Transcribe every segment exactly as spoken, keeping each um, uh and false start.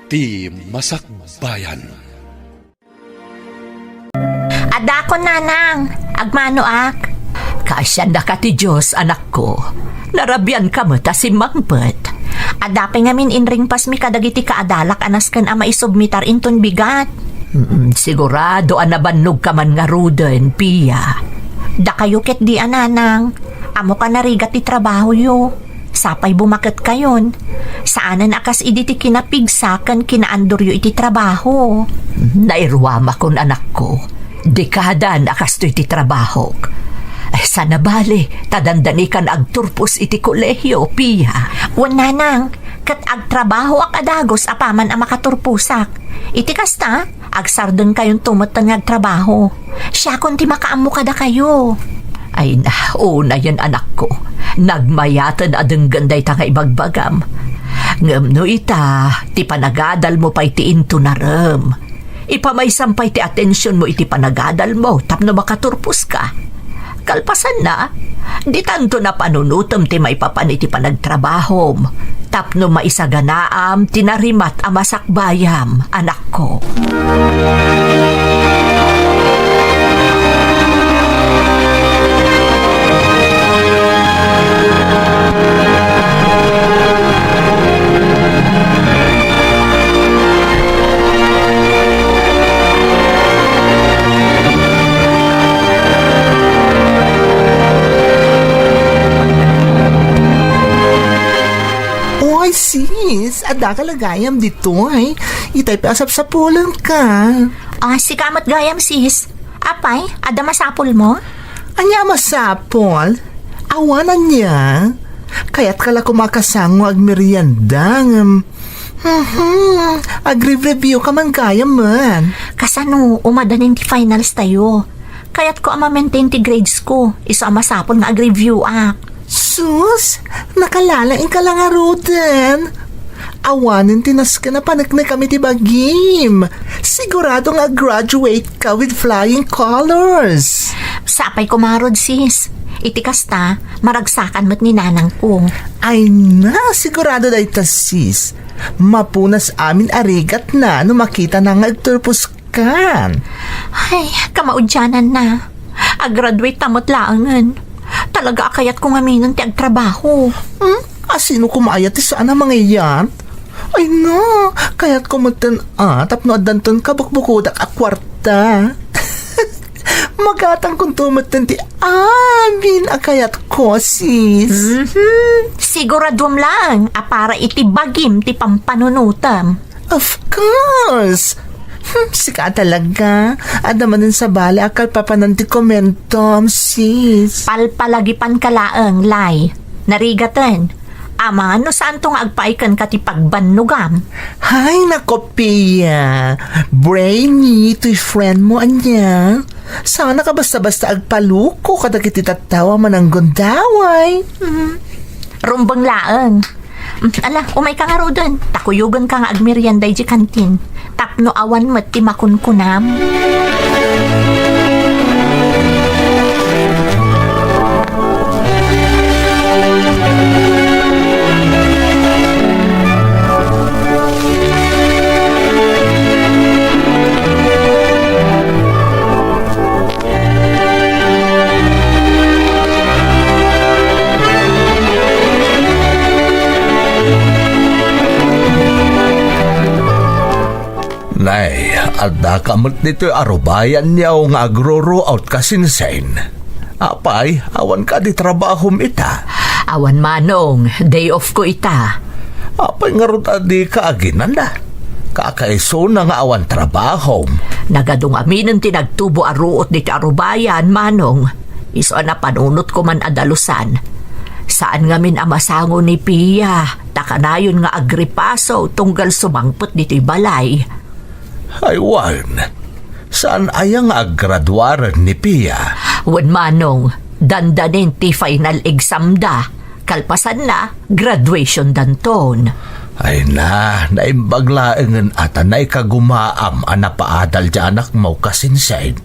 Ti Masakbayan. Adakon, Nanang. Agmanoak. Kaasiannaka ti Dios, anakko. Narabianka met a simmangpet. Adda pay ngamin inringpasmi kadagiti kaadalak a nasken a maisubmitar inton bigat. Mm, sigurado a nabannogka man ngaruden, Pia. Dakayo ketdi a, Nanang. Ammoka narigat ti trabahoyo. Sapay bumaketkayon. Saanen a kas idi ti kinapigsa ken kinaandoryo iti trabaho. Nairuamakon, anakko. Dekadan a kastoy ti trabahok. Ay, saan a bale, ta dandanikan agturpos iti kolehio, Pia. Wen, Nanang, ket agtrabahoak a dagus apaman a makaturposak. Iti kasta, agsardengkayonto metten nga agtrabaho. Siakon ti makaammo kadakayo. Ay na, unayen, anakko. Nagmayaten a denggen dayta nga ibagbagam. Ngem no ita, ti panagadalmo pay ti intunarem. Ipamaysam pay ti atensionmo iti panagadalmo tapno makaturposka. Kalpasanna, ditanto napanunotem ti maipapan iti panagtrabahom tapno maisaganaam ti narimat a masakbayam, anakko. Oy, sis, addaka la gayam ditoy. Itay pay a sapsapulenka. Ah, sika met gayam, sis. Apay, adda masapulmo? Ania a masapul? Awan ania. Kayatka la koma a kasango nga agmerienda, ngem, mhm, agre-reviewka man gayam met. Kasano, umadanin ti finals tayo. Kayatko a ma-maintain ti grades ko, isu a masapul nga agreviewak. Sus, nakalalaingka la ngaruden. Awanen ti nasken a paneknekam iti bagim. Sigurado nga graduate ka with flying colors. Sapay ko ngarud, sis. Iti kasta, maragsakan met ni nanangko. Ay na, sigurado dayta, sis. Mapunas amin a rigatna no makitana nga agturpos kan. Ay, kamaudiananna. Agraduate ta met laengen. Talaga a kayatko ngaminen ti agtrabaho. Hmm? Asino koma aya ti saan a mangayat? Ay na, kayatko metten a tapno addanton kabukbukodak a kuarta. Magatangkonto metten ti amin a kayatko, sis. Mhm. Siguraduam laeng a para iti bagim ti pampanunotem. Of course! Hmm, sika talaga. Adda manen sabali a kalpapanan ti komentom, sis. Palpalagipanka laeng, Lay. Narigaten. Amangan no saanto nga agpaay kenka ti pagbannogam. Hay, nako, Pia. Brainy, toy friend mo, ania? Saan a ka basta-basta agpaluko kadagiti tattao a mananggundaway. Hmm. Rumbeng laeng. Mm, ala, umayka ngaruden. Ta kuyogenka nga agmerienda idiay kantin. Tapno awan met ti makunkunam. Nay, addaka met ditoy a rubayan yaw nga agroroot ka sinsen. Apay, awan kadi trabahom ita? Awan, Manong, day off ko ita. Apay ngarud a dika aginana? Kakaisuna nga awan trabahom. Nagadong aminen ti nagtubo a ruot ditoy a rubayan, Manong. Isu a napanunotko man a dalusan. Saan ngamin a masango ni Pia, ta kanayon nga agripaso tunggal sumangpet ditoy balay. Ay wen, saan aya nga aggraduaren ni Pia? Wen, Manong, dandanin ti final exam da. Kalpasanna, graduation danton. Ay na, naimbag laengen a ta naikagumaam a napaadal ti anakmo kasinsen.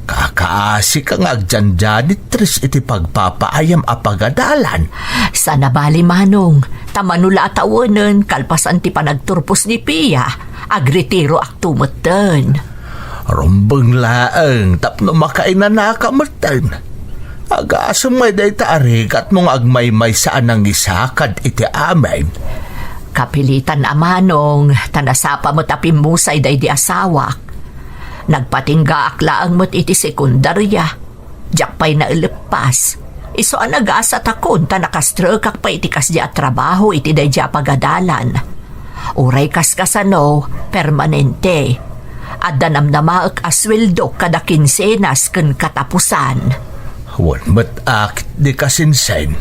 Kakaasika nga agjanjanitres iti pagpapaayam a pagadalan. Saan a bali, Manong, ta mano la a tawenen kalpasan ti panagturpos ni Pia, agretiroakto metten. Rumbeng laeng tapno makainanaka metten. Agasem ngay dayta a rigatmo nga agmaymaysa a nangisakad iti amin. Kapilitan a, Manong, ta nasapa met a pimmusay daydi asawak. Nagpatinggaak laeng met iti sekundaria. Diak pay naleppas. Isu a nagasatakon ta nakastrekak pay iti kasdi a trabaho iti daydi a pagadalan. Uray kaskasano, permanente. Adda namnamaek a sueldo kada kinsenas ken katapusan. Wen met a ketdi kasinsen.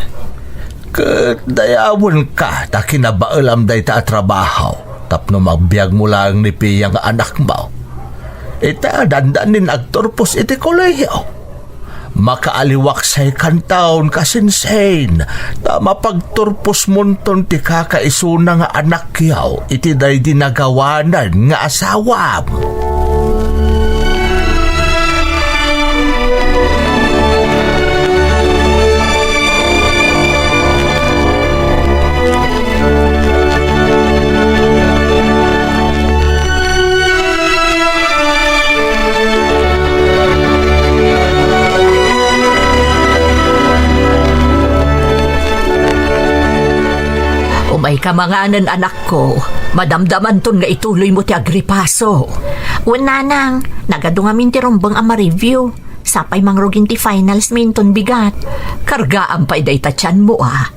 Ket dayawenka ta kinabaelam dayta a trabaho tapno magbiagmo laeng ni Pia nga anakmo. Ita, dandanin agturpos iti kolehiyo. Makaaliwak say kantaon kasinsen, ta mapagturposmonton ti kakaisuna nga anakyo iti daydi nagawanan nga asawam. Umayka manganen, anakko. Madamdamanton nga ituloymo ti agripaso. Wen, nanang, nagadu ngamin ti rumbeng a ma-review. Sapay mangrugin ti finals mi inton bigat. Kargaam pay dayta tianmo a.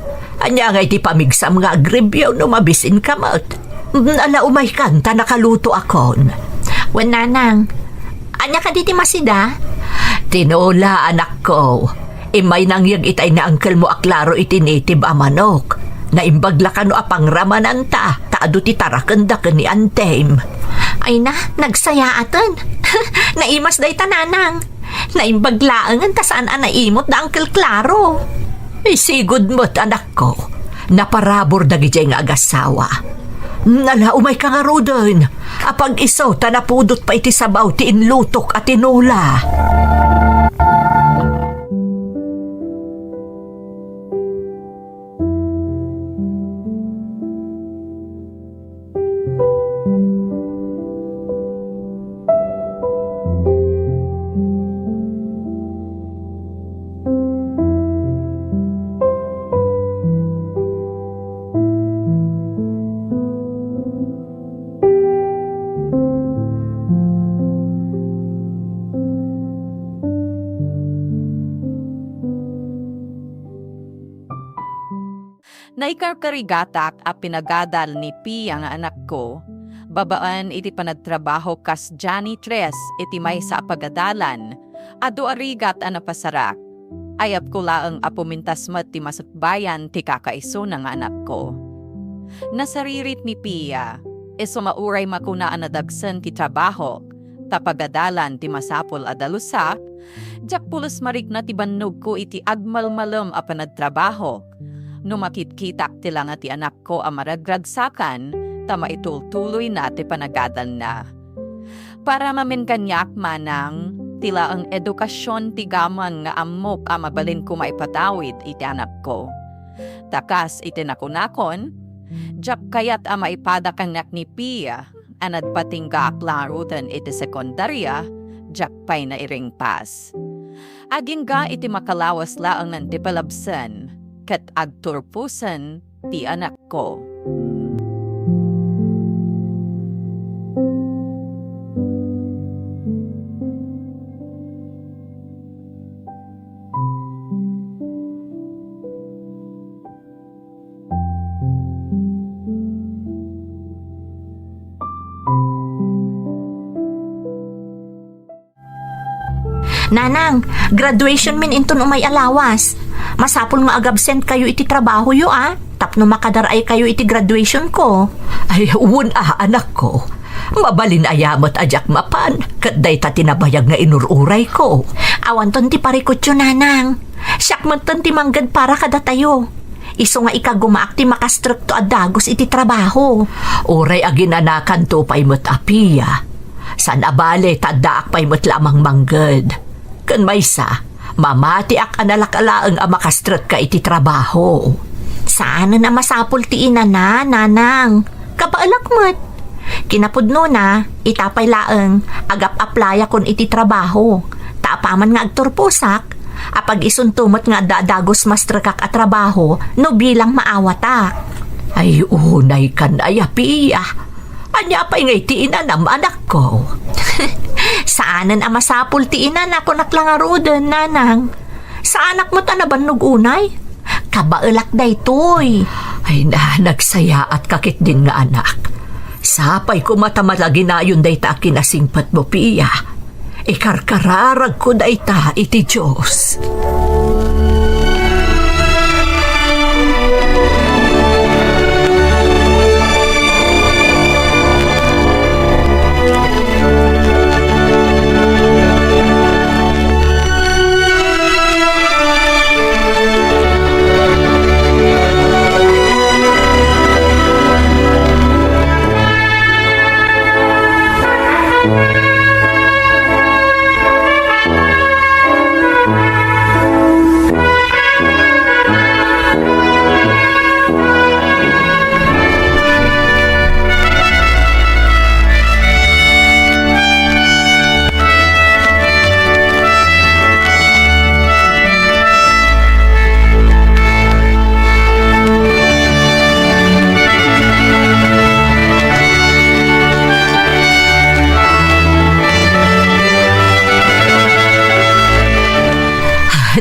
Ania ngay ti pamigsam nga agreview no mabisinka met? Mm, ala, umaykan ta nakalutoakon. Wen, nanang, ania kadi ti masida? Tinola, anakko. Immay nangyeg itay ni angkelmo a Claro iti native a manok. Naimbag la kano a pangramananta ta adu ti tarakenda ken ni Antem. Ay na, nagsayaaten. Naimas dayta, nanang. Naimbag laengen ta saan a naimut da Uncle Claro. Isigud met, anakko. Naparabur dagidiay nga agasawa. Nala, umayka ngaruden. Apag-isu ta napudot pay ti sabaw ti inlutok a tinola. Naikarkarigatak a pinagadal ni Pia nga anakko, babaen iti panagtrabaho kas janitress iti maysa a pagadalan. Adu a rigat a napasarak. Ayabko laeng a pumintas met ti masukbayan ti kakaisuna nga anakko. Nasaririt ni Pia, isu nga uray makuna a nadagsen ti trabahok, ta pagadalan ti masapul a dalusak, diak pulos marikna ti bannogko iti agmalmalem a panagtrabahok. No makitkitak ti langa ti anakko a maragragsakan, ta maitultuloyna ti panagadalna. Para mamin kaniak, manang, ti laeng edukasion ti gaman nga ammok a mabalinko maipatawid iti anakko. Ta kas iti nakunakon, diak kayat a maipada kaniak ni Pia a nagpatinggaak la ngaruden iti sekundaria, diak pay nairingpas. Agingga iti makalawas laengen ti palabsen ket agturposen ti anakko. Nanang, graduation min inton umay a lawas. Masapul nga agabsent kayo iti trabahoyo, a, tapno makadar-ay kayo iti graduation ko. Ay, wen a, anakko. Mabalin aya met a diak mapan, ket dayta ti nabayag nga inur-urayko. Awanton ti parikutyo, nanang. Siak metten ti mangged para kadatayo. Isu nga ikagumaak ti makastrekto a dagus iti trabaho. Uray aginanakanto pay met a Pia. Saan a bale ta addaak pay met la a mangmangged. Ken maysa, mamatiak a nalaka laeng a makastrekka iti trabaho. Saanen a masapul ti inana, nanang. Kabaelak met. Kinapudnona, ita pay laeng, agap-aplayakon iti trabaho. Ta apaman nga agturposak, apag-isunto met nga adda a dagus mastrekak a trabaho no bilang maawatak. Ay, unay kan aya, Pia. Ania pay ngay ti inanam, anakko? Saanen a masapul ti inana, kunak la ngaruden, nanang. Saanak met a nabannog unay? Kabaelak daytoy. Ay na, nagsayaatka ketdin nga anak. Sapay koma ta malaginayon dayta a kinasingpetmo, Pia. Ikarkararagko dayta iti Dios.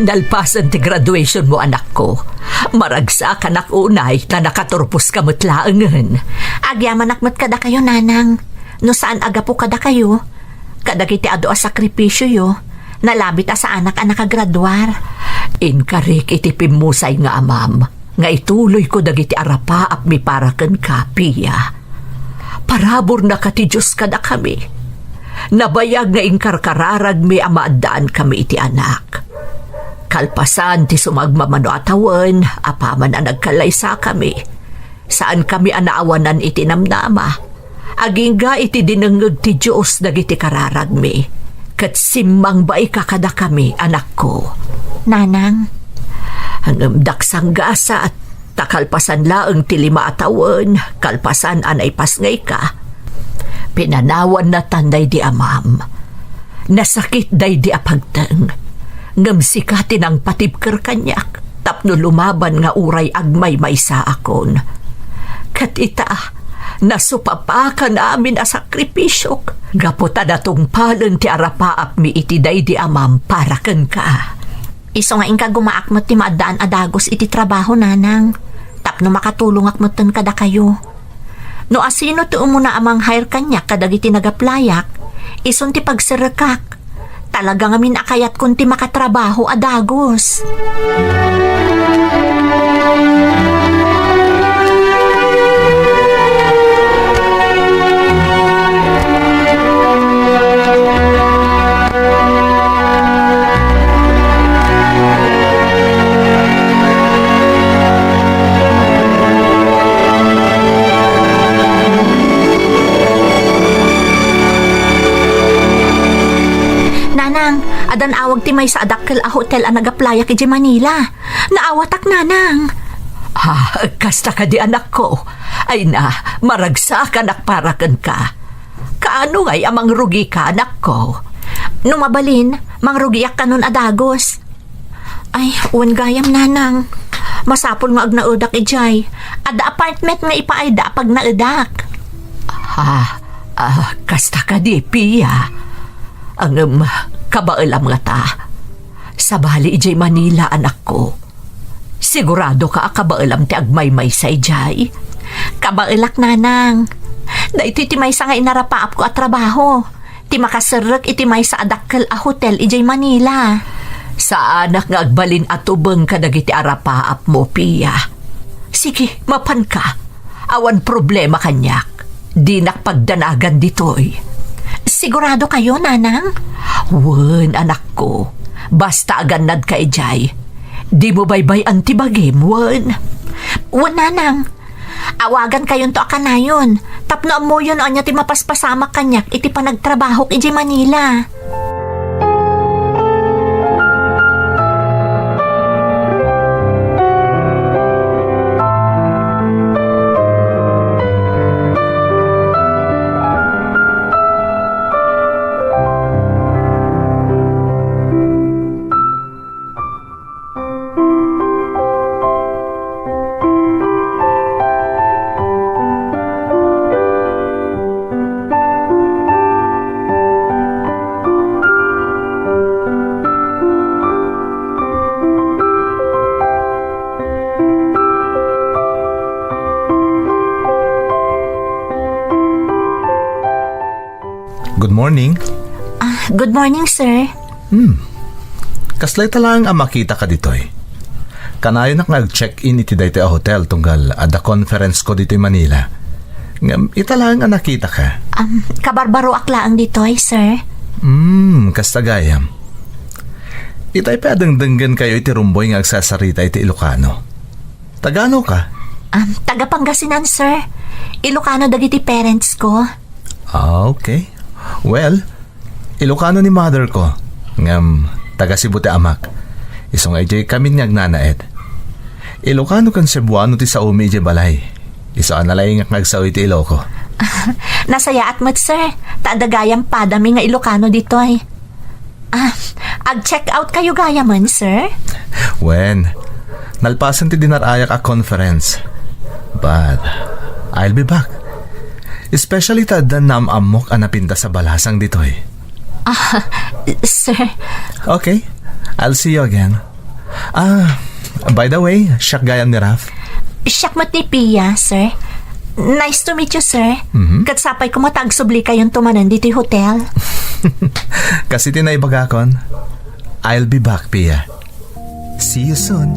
Nalpasen ti graduation mo, anakko. Maragsakanak unay ta nakaturposka met laengen. Agyamanak met kadakayo, nanang. No saan a gapu kadakayo, kadagiti adu a sakripisioyo, nalabit a saanak a nakagraduar. Inkarik iti pimmusay nga amam nga ituloyko dagiti arapaapmi para kenka, Pia. Paraburna ka ti Dios kadakami. Nabayag nga inkarkararagmi a maaddaankami iti anak. Kalpasan ti sumagmamano a tawen, apaman a nagkalaysakami, saankami a naawanan iti namnama. Agingga iti dinengngeg ti Dios dagiti kararagmi, ket simmangbaika kadakami, anakko. Nanang. Ngem daksanggasat, ta kalpasan laeng ti lima a tawen, kalpasan a naipasngayka, pinanawan natan daydi amam. Nasakit daydi a pagteng, ngem sika ti nangpatibker kaniak tapno lumaban nga uray agmaymaysaakon. Ket ita, nasupapakan amin a sakripisiok gapu ta natungpalen ti arapaapmi iti daydi amam para kenka. Isu nga inkagumaak met ti maaddaan a dagus iti trabaho, nanang, tapno makatulongak metten kadakayo. No asino ti umuna a mang-hire kaniak kadagiti nagaplayak, isun ti pagserrekak. Talaga ngamin a kayatkon ti makatrabaho a dagus. Nanang, addan awag ti maysa a dakkel a hotel a nagaplayak idiay Manila. Naawatak, nanang. Ah, kasta kadi, anakko? Ay na, maragsakanak para kenka. Kaano ngay a mangrugika, anakko? No mabalin, mangrugiak kanon a dagus. Ay, wen gayam, nanang. Masapul nga agnaedak idiay. Adda apartment nga ipaayda a pagnaedak. Ah, ah, kasta kadi, Pia? Ngem, kabaelam ngata. Sabali idiay Manila, anakko. Siguradoka a kabaelam ti agmaymaysa idiay? Kabaelak, nanang. Daytoy ti maysa nga inarapaapko a trabaho, ti makaserrek iti maysa a dakkel a hotel idiay Manila. Saanak nga agbalin a tubeng kadagiti arapaapmo, Pia. Sige, mapanka. Awan problema kaniak. Dinak pagdanagan ditoy. Sigurado kayo, nanang? Wen, anakko. Basta agannadka idiay. Dimo baybay-an ti bagim, wen. Wen, nanang. Awagan kayonto a kanayon, tapno ammoyon no ania ti mapaspasamak kaniak iti panagtrabahok idiay Manila. Good morning. Ah, good morning, sir. Hmm. Kasla ita laeng a makitaka ditoy? Kanayonak nga ag-check-in iti daytoy a hotel tunggal adda conference ko ditoy Manila. Ngem ita laeng a nakitaka. Um, kabarbaroak laeng ditoy, sir. Hmm, kasta gayam. Itay pay a dengdenggenkayo iti rumboy nga agsasarita iti Ilocano. Taga-anoka? Um, taga Pangasinan, sir. Ilocano dagiti parents ko. Ah, okay. Well, Ilocano ni mother ko. Ngem, taga Cebu ti amak. Isu nga idiay kamin nga agnanaed. Ilocano ken Cebuano ti saomi idiay balay. Isu a nalaingak nga agsao iti Iloco. Nasayaat met, sir. Ta adda gayam padami nga Ilocano ditoy. Ah, ag-check out kayo gayamen, sir? Wen, nalpasen ti dinar-ayak a conference. But, I'll be back. Especially ta adda naam-ammok a napintas a balasang ditoy. Ah, sir. Okay, I'll see you again. Ah, by the way, siak gayam ni Raf. Siak met ni Pia, sir. Nice to meet you, sir. Mhm. Ket sapay koma ta agsubli kayon tumanen ditoy hotel. Kas iti naibagakon, I'll be back, Pia. See you soon.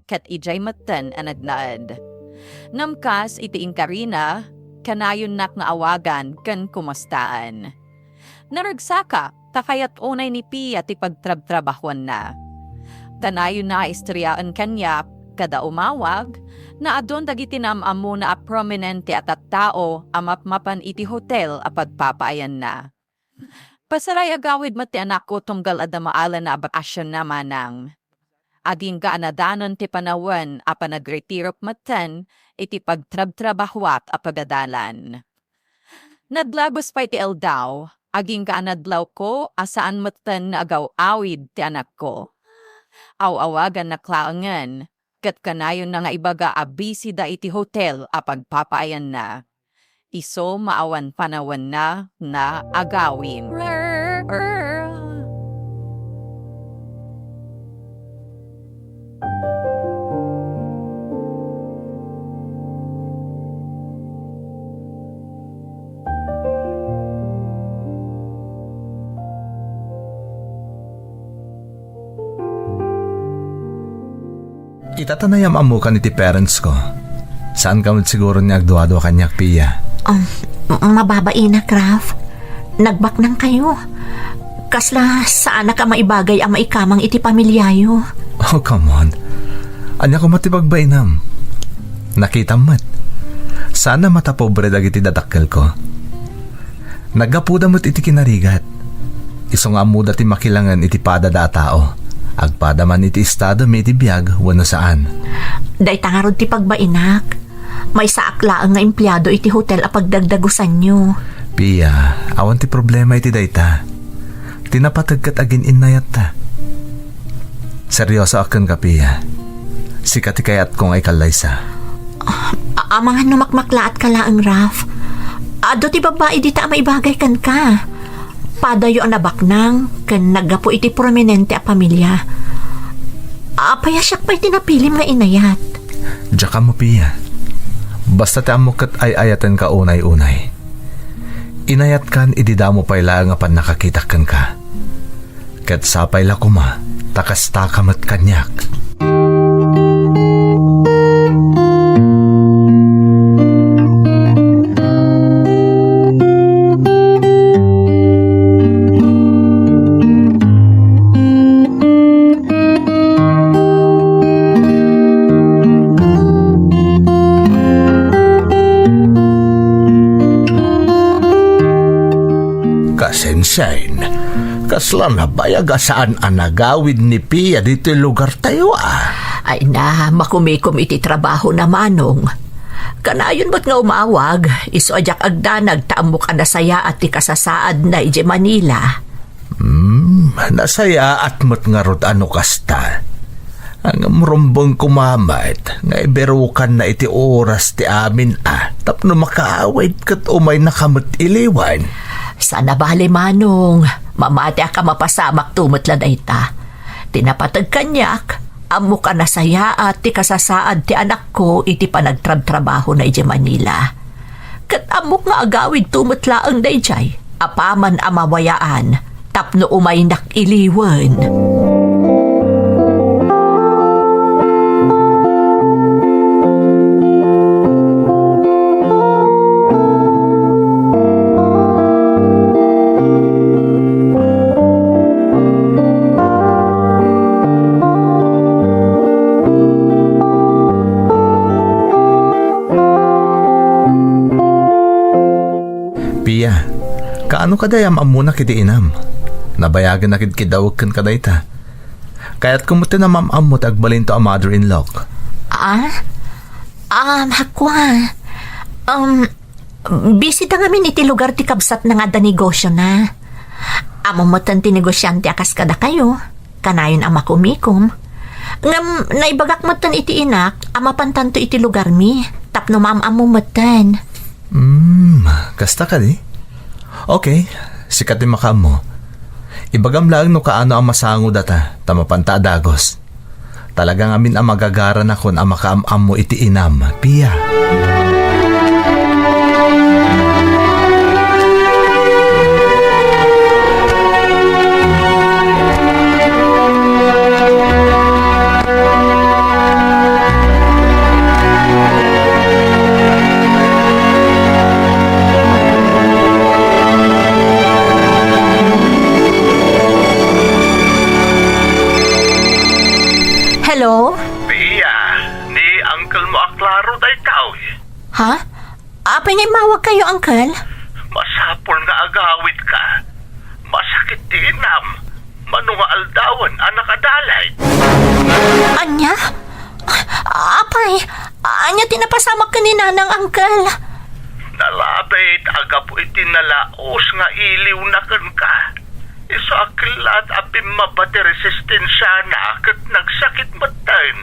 Ket idiay metten a nagnaed. Ngem kas iti inkarina, kanayonnak nga awagan ken kumustaan. Naregsaka ta kayat unay ni Pia ti pagtrabtrabahuanna. Kanayonna a istoryaen kaniak, kada umawag, naadun dagiti naam-ammona a prominente a tattao a mapmapan iti hotel a pagpapaayanna. Pasaray agawid met ti anakko tunggal adda maala a bakasionna, manang. Agingga a nadanon ti panawen a panagretirok metten iti pagtrabtrabahuak a pagadalan. Nadlabes pay ti aldaw, agingga a nadlawko a saan metten nga agaw-awid ti anakko. Aw-awagannak laengen, ket kanayonna nga ibaga a bisida iti hotel a pagpapaayanna. Isu maawan panawenna nga agawim. Ita ta nayam-ammokan iti parents ko. Saanka met siguro nga agduadua kaniak, Pia. Um, m-, mababainak, Raf. Nagbaknangkayo. Kasla saanak a maibagay a maikamang iti pamiliayo. Oh, come on. Ania koma ti pagbainam? Nakitam met. Saan a matapobre dagiti dadakkelko. Naggapuda met iti kinarigat. Isu nga ammoda ti makilangen iti padada a tao. Agpada man iti estadomi iti biag wenno saan. Dayta ngarud ti pagbainak. Maysaak laeng nga empleado iti hotel a pagdagdagusanyo. Pia, awan ti problema iti dayta. Ti napateg ket agin-innayatta. Seryosoak kenka, Pia. Sika ti kayatko nga ikallaysa. A-, amangan no makmaklaatka laeng, Raf. Adu ti babbai dita a maibagay kenka. Padayo a nabaknang ken naggapu iti prominente a pamilia. Apay a siak pay ti napilim nga inayat? Diak ammo, Pia. Basta ti ammok ket ay-ayatenka unay-unay. Inayatkan idi damo pay laeng a pannakakitak kenka. Ket sapay la koma ta kastaka met kaniak. Kasensen, kasla nabayag a saan a nagawid ni Pia ditoy lugartayo, a? Ay na, makumikom iti trabahona, Manong. Kanayon met nga umawag, isu a diak agdanag ta ammok a nasayaat ti kasasaadna idiay Manila. Hmm, nasayaat met ngarud a no kasta. Ngem rumbeng koma met nga ibirukanna iti oras ti amin a tapno makaawid ket umaynaka met iliwen. Saan a bale, Manong. Mamatiak a mapasamakto met la dayta. Ti napateg kaniak, ammok a nasayaat ti kasasaad ti anakko iti panagtrabtrabahona idiay Manila. Ket ammok nga agawidto met laeng daydiay, apaman a mawayaan tapno umaynak iliwen. Pia, kaano kadi a am-ammonak iti inam? Nabayagen a kidkidawek kenka dayta. Kayatko met ti mam-ammo ti agbalinto a mother-in-law. Ah? Um, kua. Um, busy da ngamin iti lugar ti kabsatna nga adda negosiona. Ammom metten ti negosiante a kas kadakayo. Kanayon a makumikom. Ngem naibagak metten iti inak a mapantanto iti lugarmi tapno maam-ammo metten. Hmm, kasta kadi? Okay, sika ti makaammo. Ibagam laeng no kaano a masango data, ta mapanta a dagus. Talaga ngamin a magagaranakon a makaam-ammo iti inam, Pia. Hello? Pia, ni uncle mo a Claro daytoy. Ha? Apay nga immawagkayo, uncle? Masapul nga agawidka. Masakit ti inam. Mano nga aldawen a nakadalay. Ania? Apay, ania ti napasamak ken ni Nanang, uncle? Nalabit a gapu iti nalaus nga iliwna kenka. Isu a kellat a pimmaba ti resistensiana ket nagsakit metten.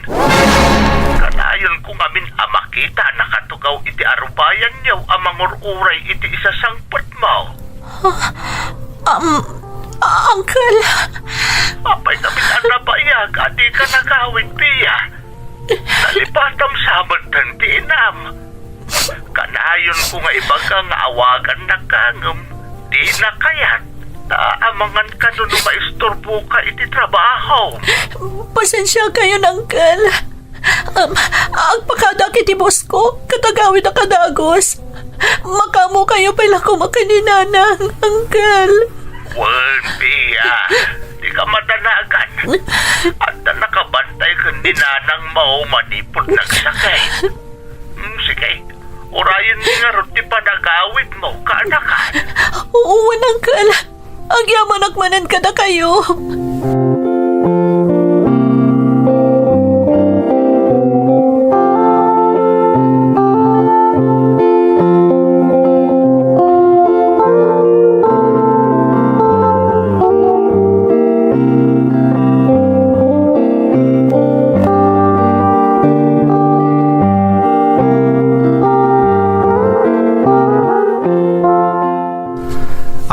Kanayon ko ngamin a makita a nakatugaw iti arubayanyo a mangur-uray iti isasangpetmo. Ah, um, ah, uncle. Apay ngamin a nabayag a dika nagawid, Pia? Nalipatam sa metten ti inam. Kanayon ko nga ibaga nga awagannak ngem dina kayat. Ta amangan kano no maisturboka iti trabaho. Pasensiakayon, uncle. Um, agpakadak iti boss ko, ket agawidak a dagus. Makaammokayo pay la koma ken ni Nanang, uncle. Wen, Pia, dika madanagan. Adda nakabantay ken ni Nanang mo manipud nagsakit. Hmm, sige, urayenmi ngarud ti panagawidmo, kaanakan. Wen, uncle. Agyamanak manen kadakayo.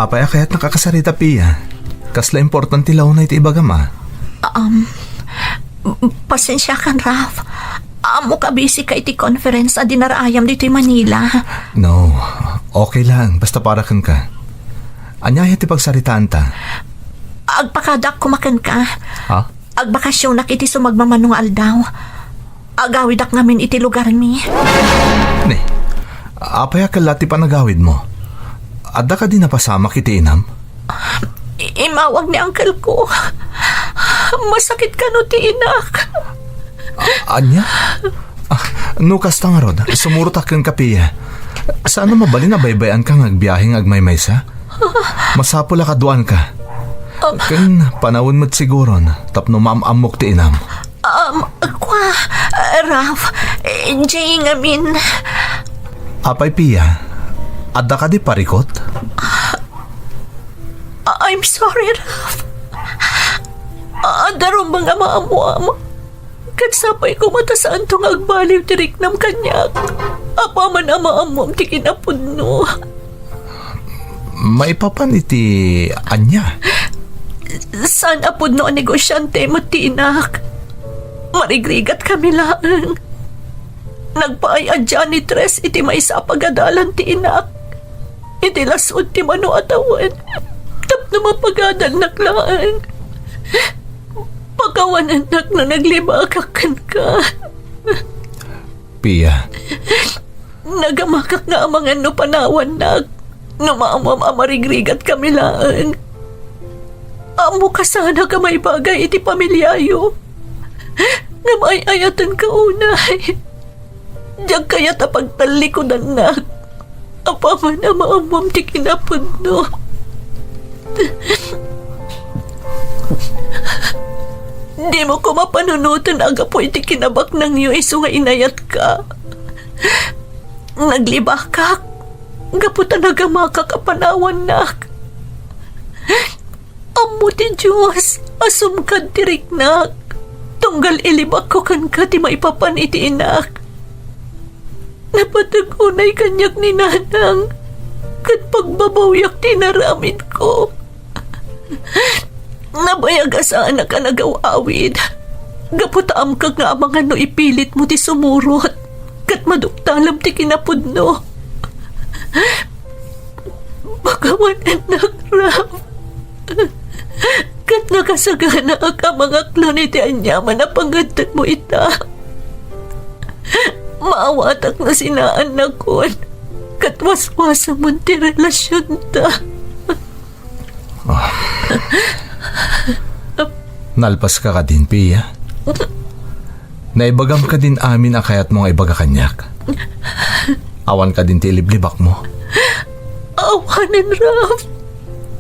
Apay a kayatnak a kasarita, Pia? Kasla importante la unay ti ibagam, a? Um, pasensiakan, Ralph. Ammok a busy ka iti conference a dinaraayam ditoy Manila. No, okay lang. Basta para kenka. Ania aya ti pagsaritaanta? Agpakadak koma kenka. Ha? Agbakasionak iti sumagmamano nga aldaw. Agawidak ngamin iti lugarmi. Ne, apay a kella ti panagawidmo? Adda kadi napasamak iti inam? I-, imawag ni uncle ko. Masakit kano ti inak. A-, ania? Ah, no kasta ngarud, sumurotak kenka, Pia. Saan a mabalin a baybay-anka nga agbiahe nga agmaymaysa? Masapul a kaduaanka. Um, ken panawen met siguron tapno maam-ammok ti inam. Um, kua, Ralph, eh, Jay ngamin. Apay, Pia? Adda kadi parikut? I'm sorry, Ralph. Adda rumbeng a maammoam. Ket sapay koma ta saanto nga agbaliw ti riknam kaniak. Apaman a maammom ti kinapudno. Maipapan iti ania? Saan a pudno a negosiante met ti inak. Marigrigat kami laeng. Nagpaay a janitress iti maysa a pagadalan ti inak. Iti lasud ti mano a tawen, tapno mapagadalnak laeng. Pakawanennak no naglibakak kenka. Pia. Nagamakak nga amangan no panawannak, no maammom a marigrigat kami laeng. Ammok a saanka maibagay iti pamiliayo. Ngem ay-ayatenka unay. Diak kayat a pagtallikudannak. Apaman a maammom ti kinapudno. Dimo koma panunoten a gapu iti kinabaknangyo isu nga inayatka. Naglibakak gapu ta nagamakak a panawannak. Ammo ti Dios a sumkad ti riknak, tunggal ilibakko kenka ti maipapan iti inak. Napateg unay kaniak ni Nanang, ket pagbabawiak ti inaramidko. Nabayag a saanak a nagaw-awid, gapu ta amkak nga amangan no ipilitmo ti sumurot, ket maduktalem ti kinapudno. Pakawanennak, Ralph. Ket nakasaganaak a mangaklon iti aniaman a pangngeddengmo ita. Maawatak no sinaannakon ket waswasamon ti relasionta. Ah. Nalpaska kadin, Pia? Naibagam kadin amin a kayatmo nga ibaga kaniak? Awan kadin ti iliblibakmo? Awanen, Ralph.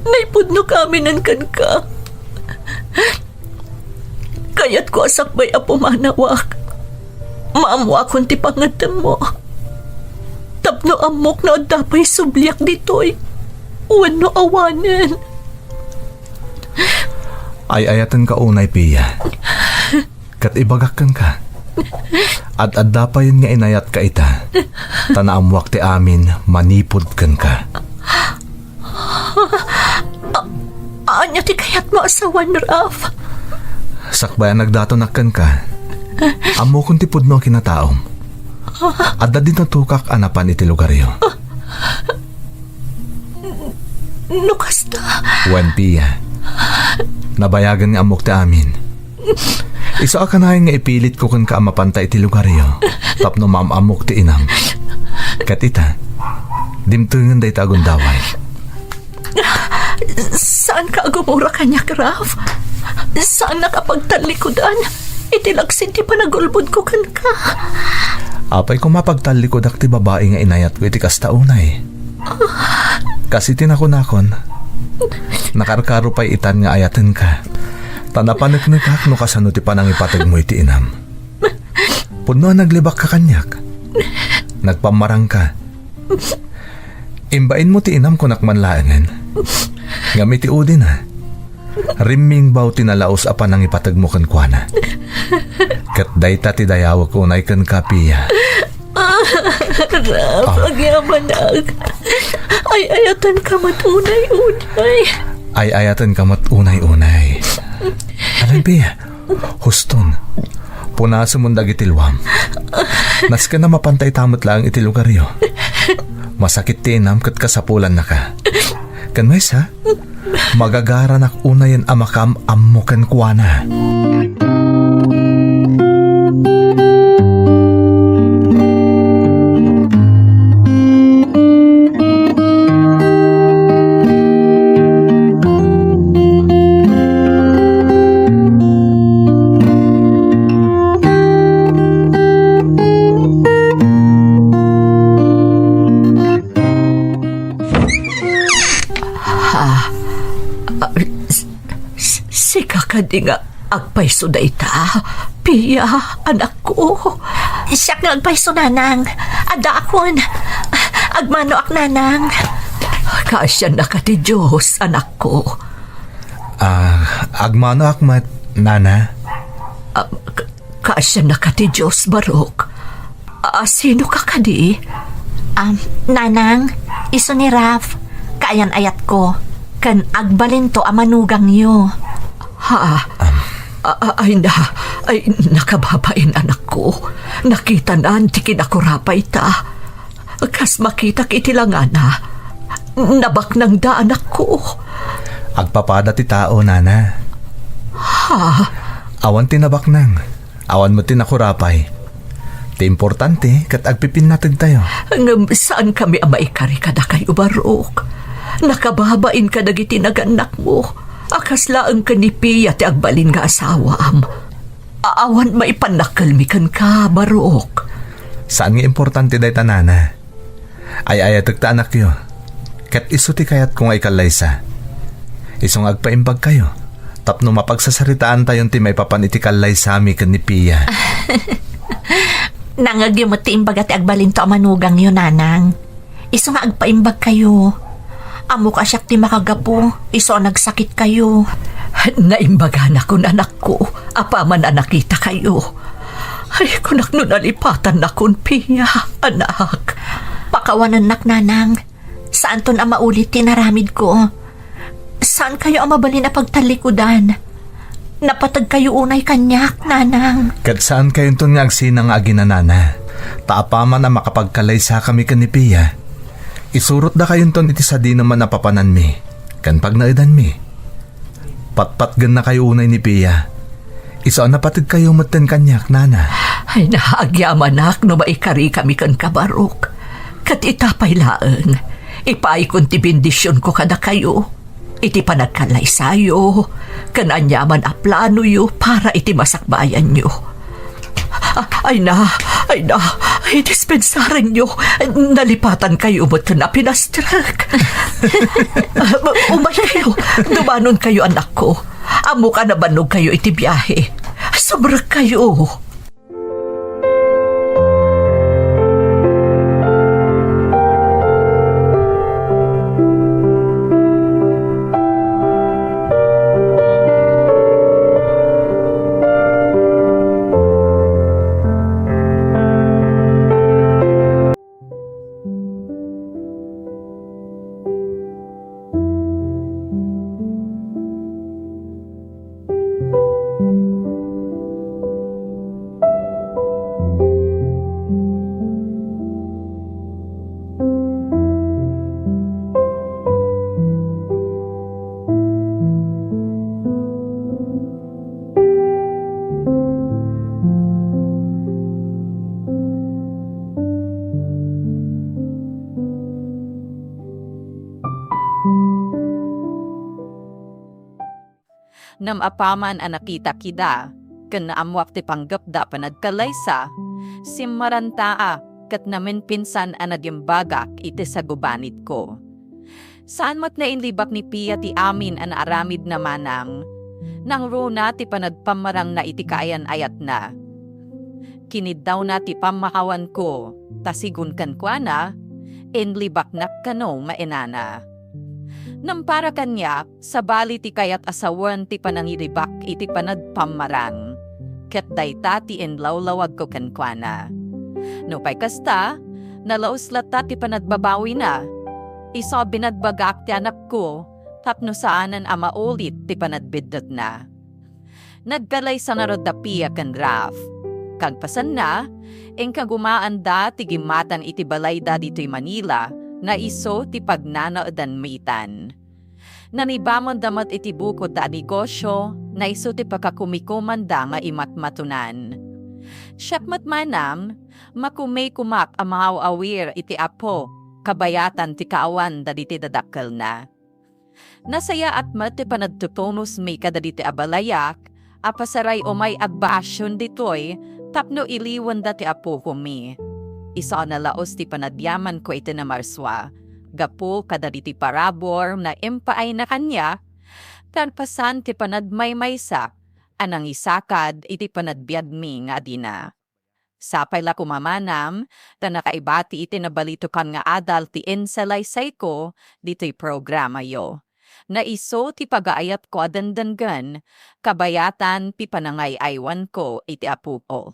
Naipudnok aminen kenka. Kayatko a sakbay a pumanawak, maammoakon ti pangngeddengmo. Tapno ammok no adda pay subliak ditoy wenno awanen. Ay-ayatenka unay, Pia. Ket ibagak kenka, ad-adda payen nga inayatka ita, ta naammoak ti amin manipud kenka. A-, ania ti kayatmo a sawen, Ralph? Sakbay a nagdatonak kenka, ammokon ti pudno a kinataom. Adda dinatokak a napan iti lugaryo. No kasta. Wen, Pia. Nabayagen nga ammok ti amin. Isu a kanayon nga ipilitko kenka a mapanta iti lugaryo tapno maam-ammok ti inam. Ket ita, dimtengen dayta a gundaway. Saanka a gumura kaniak, Ralph? Saannak a pagtallikudan iti laksid ti panagulbodko kenka. Apay koma pagtallikudak ti babai nga inayatko iti kasta unay? Kas iti nakunakon, nakarkaro pay itan nga ayatenka, ta napaneknekak no kasano ti panangipategmo iti inam. Pudno a naglibakka kaniak. Nagpammarangka. Imbainmo ti inam, kunak man laengen. Ngem iti udina, rimmingbaw ti nalaus a panangipategmo kenkuana. Ket dayta ti dayawek unay kenka, Pia. Ralph, agyamanak. Ay-ayatenka met unay-unay. Ay-ayatenka met unay-unay. Alam, Pia, huston. Punasemon dagiti luam. Nasken a mapanta ita met laeng iti lugaryo. Masakit ti inam ket kasapulannaka. Ken maysa, magagaranak unayen a makaam-ammo kenkuana. Ah, ah, s-, s-, sika kadi nga agpayso dayta, Pia, anakko. Siak nga agpayso, Nanang. Addaakon. Agmanoak, Nanang. Kaasiannaka ti Dios, anakko. Ah, agmanoak met, Nana. Ah, ka-, kaasiannaka ti Dios, Barok. Ah, sinoka kadi? Um, Nanang, isu ni Raf, kaayan-ayatko, ken agbalinto a manugangyo. Ha? Um. A-, a-, ay na, ay, nakababain, anakko. Nakitanan ti kinakurapayta. Kas makitak iti langana, nabaknangda, anakko. Agpapada ti tao, Nana. Ha? Awan ti nabaknang. Awan met ti nakurapay. Ti importante, ket agpipinnategtayo. Ngem saankami a maikari kadakayo, Barok. Nakababain kadagiti nagannakmo, a kas laeng ken ni Pia ti agbalin nga asawam. A-, awan maipannakkelmi kenka, Barok. Saan nga importante dayta, Nana. Ay-ayatek ta anakyo, ket isu ti kayatko nga ikallaysa. Isu nga agpaimbagkayo, tapno mapagsasaritaantayon ti maipapan iti kallaysami ken ni Pia. Nangngegyo met ti imbaga ti agbalinto a manugangyo, Nanang. Isu nga agpaimbagkayo. Ammok a siak ti makagapu, isu a nagsakitkayo. Naimbaganakon, anakko, apaman a nakitakayo. Ay, kunak no nalipatannakon, Pia, anak. Pakawanennak, Nanang. Saanton a maulit ti inaramidko. Saankayo a mabalin a pagtallikudan. Napategkayo unay kaniak, Nanang. Ket saankayonton nga agsina nga aginanana. Ta apaman a makapagkallaysakami ken ni Pia, isurotdakayonton iti sadinoman a papananmi ken pagnaedanmi. Patpatgennakayo unay ni Pia. Isu a napategkayo metten kaniak, Nana. Ay, naagyamanak no maikarikami kenka, Barok. Ket ita pay laeng, ipaayko ti bendisionko kadakayo iti panagkallaysayo ken aniaman a planoyo para iti masakbayanyo. A-, ay na, ay na, ay, dispensarenyo. Nalipatankayo met ken a pinastrek. Umaykayo, dumanonkayo, anakko. Ammok a nabannogkayo iti biahe. Subrekkayo. Ngem apaman a nakitak ida, ken naammuak ti panggepda a panagkallaysa, simmarantaak ket naminpinsan a nagimbagak iti sagubanitko. Saan met nga inlibak ni Pia ti amin a naaramidna, manang. Nangruna ti panagpammarangna iti kaayan-ayatna. Kiniddawna ti pammahawanko, ta sigun kenkuana, inlibaknak kano mainana. Ngem para kaniak, sabali ti kayat a sawen ti panangiribak iti panagpammarang. Ket dayta ti inlawlawagko kenkuana. Nupay kasta, nalaus latta ti panagbabawina. Isu a binagbagak ti anakko tapno saanen a maulit ti panagbiddutna. Nagkallaysa ngarud da Pia ken Raf. Kagpasenna, inkagumaanda ti gimmatan iti balayda ditoy Manila nga isu ti pagnanaedanmi itan. Nanibamenda met iti bukodda a negosio nga isu ti pakakumikomanda nga imatmatonan. Siak met manang, makumikomak a mangaw-awir iti Apo kabayatan ti kaawan dagiti dadakkelna. Nasayaat met ti panagtutunosmi kadagiti abalayak a pasaray umay agbaasion ditoy tapno iliwenda ti apokomi. Isu a nalaus ti panagyamanko iti namarsua, gapu kadagiti parabur nga impaayna kaniak, kalpasan ti panagmaymaysak a nangisakad iti panagbiagmi nga adina. Sapay la koma manam, ta nakaibati iti nabalitokan nga adal ti insalaysayko ditoy programayo. Naiso ti pagaayatko a dengdenggen, kabayatan ti panangay-aywanko iti Apok.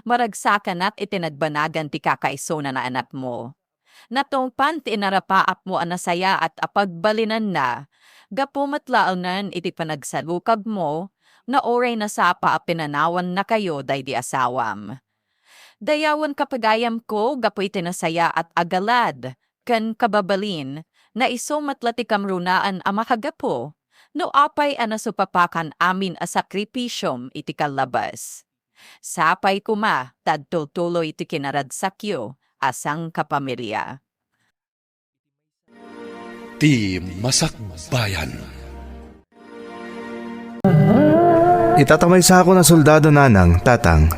Maragsakanak iti nagbanagan ti kakaisuna nga anakmo. Natungpan ti inarapaapmo a nasayaat a pagbalinanna, gapu met laengen iti panagsalukagmo, nga uray nasapa a pinanawannakayo daydi asawam. Dayawen, kapagayamko, gapu iti nasayaat a galad ken kababalin, naiso met la ti kamrunaan a makagapu, no apay a nasupapakan amin a sakripisiom iti kallabas. Sapay koma ta agtultuloy ti kinaragsakyo a sangkapamilia. Ti Masakbayan. Ita ta maysakon a soldado, nanang, tatang,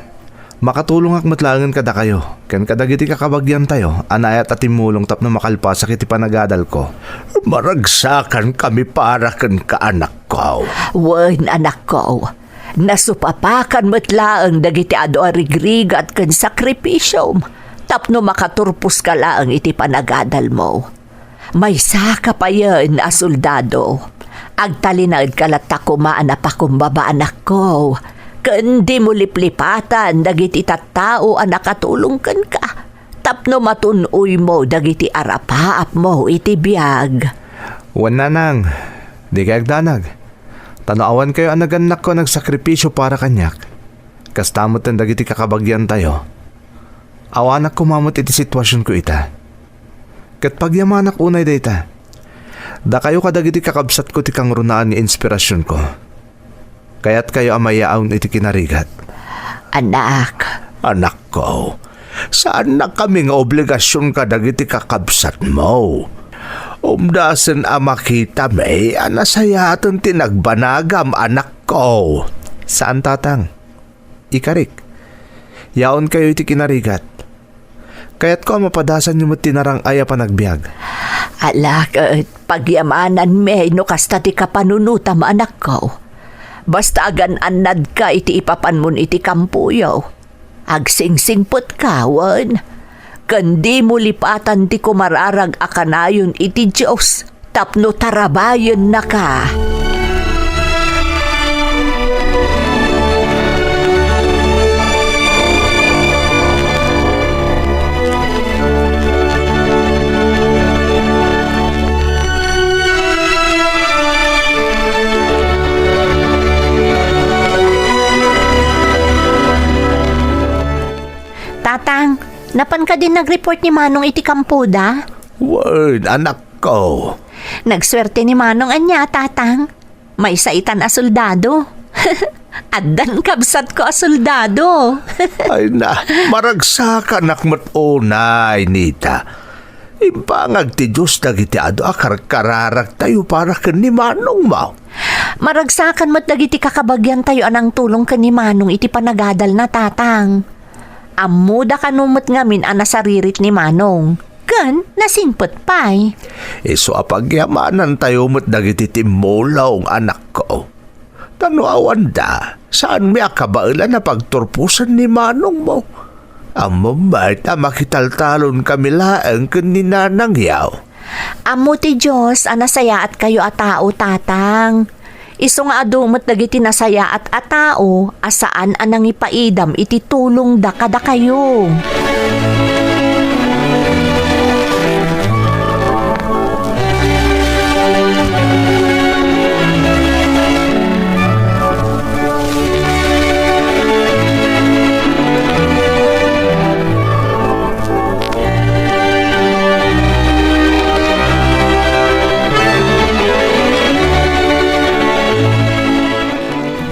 makatulongak met laengen kadakayo ken kadagiti kakabagiantayo a naayat a timmulong tapno makalpasak iti panagadalko. Maragsakankami para kenka, anakko. Wen, anakko. Nasupapakan met laeng dagiti adu a rigrigat ken sakripisiom tapno makaturposka laeng iti panagadalmo. Maysaka payen a soldado. Agtalinaedka latta koma a napakumbaba, anakko, ken dimo liplipatan dagiti tattao a nakatulong kenka tapno matun-oymo dagiti arapaapmo iti biag. Wen, nanang, dikay agdanag. Ta no awankayo a nagannakko a nagsakripisio para kaniak, kasta metten dagiti kakabagiantayo, awanak koma met iti situasionko ita. Ket pagyamanak unay dayta. Dakayo kadagiti kakabsatko ti kangrunaan nga inspirasionko. Kayatkayo a mayaon iti kinarigat. Anak. Anakko, saannakami nga obligasion kadagiti kakabsatmo. Umdasen a makitami a nasayaaten ti nagbanagam, anakko. Saan, tatang. Ikarik. Yaonkayo iti kinarigat. Kayatko a mapadasanyo met ti narang-ay a panagbiag. Ala ket, pagyamananmi no kasta ti kapanunotam, anakko. Basta agan-annadka iti ipapanmon iti kampoyo. Agsingsingpetka, wen, ken dimo lipatan ti kumararag a kanayon iti Dios tapno tarabayennaka. Tatang, napan kadin nagreport ni Manong iti kampoda? Wen, anakko. Nagsuerte ni Manong ania, Tatang? Maysa itan a soldado. Addan kabsatko a soldado. Ay na, maragsakanak met unay, Nita. Imbangag ti Dios dagiti adu a karkararagtayo para ken ni Manongmo. Maragsakan met dagiti kakabagiantayo a nangtulong ken ni Manong iti panagadalna, Tatang. Ammoda kano met ngamin a nasaririt ni Manong. Ken nasingpet pay. Isu a pagyamanantayo met dagiti timmulong, anakko. Ta no awanda, saanmi a kabaelan a pagturposen ni Manongmo. Ammom met a makitaltalonkami laeng ken ni Nanangyo. Ammo ti Dios a nasayaatkayo a tao, Tatang. Isu nga adu met dagiti nasayaat a tao a saan a nangipaidam iti tulongda kadakayo.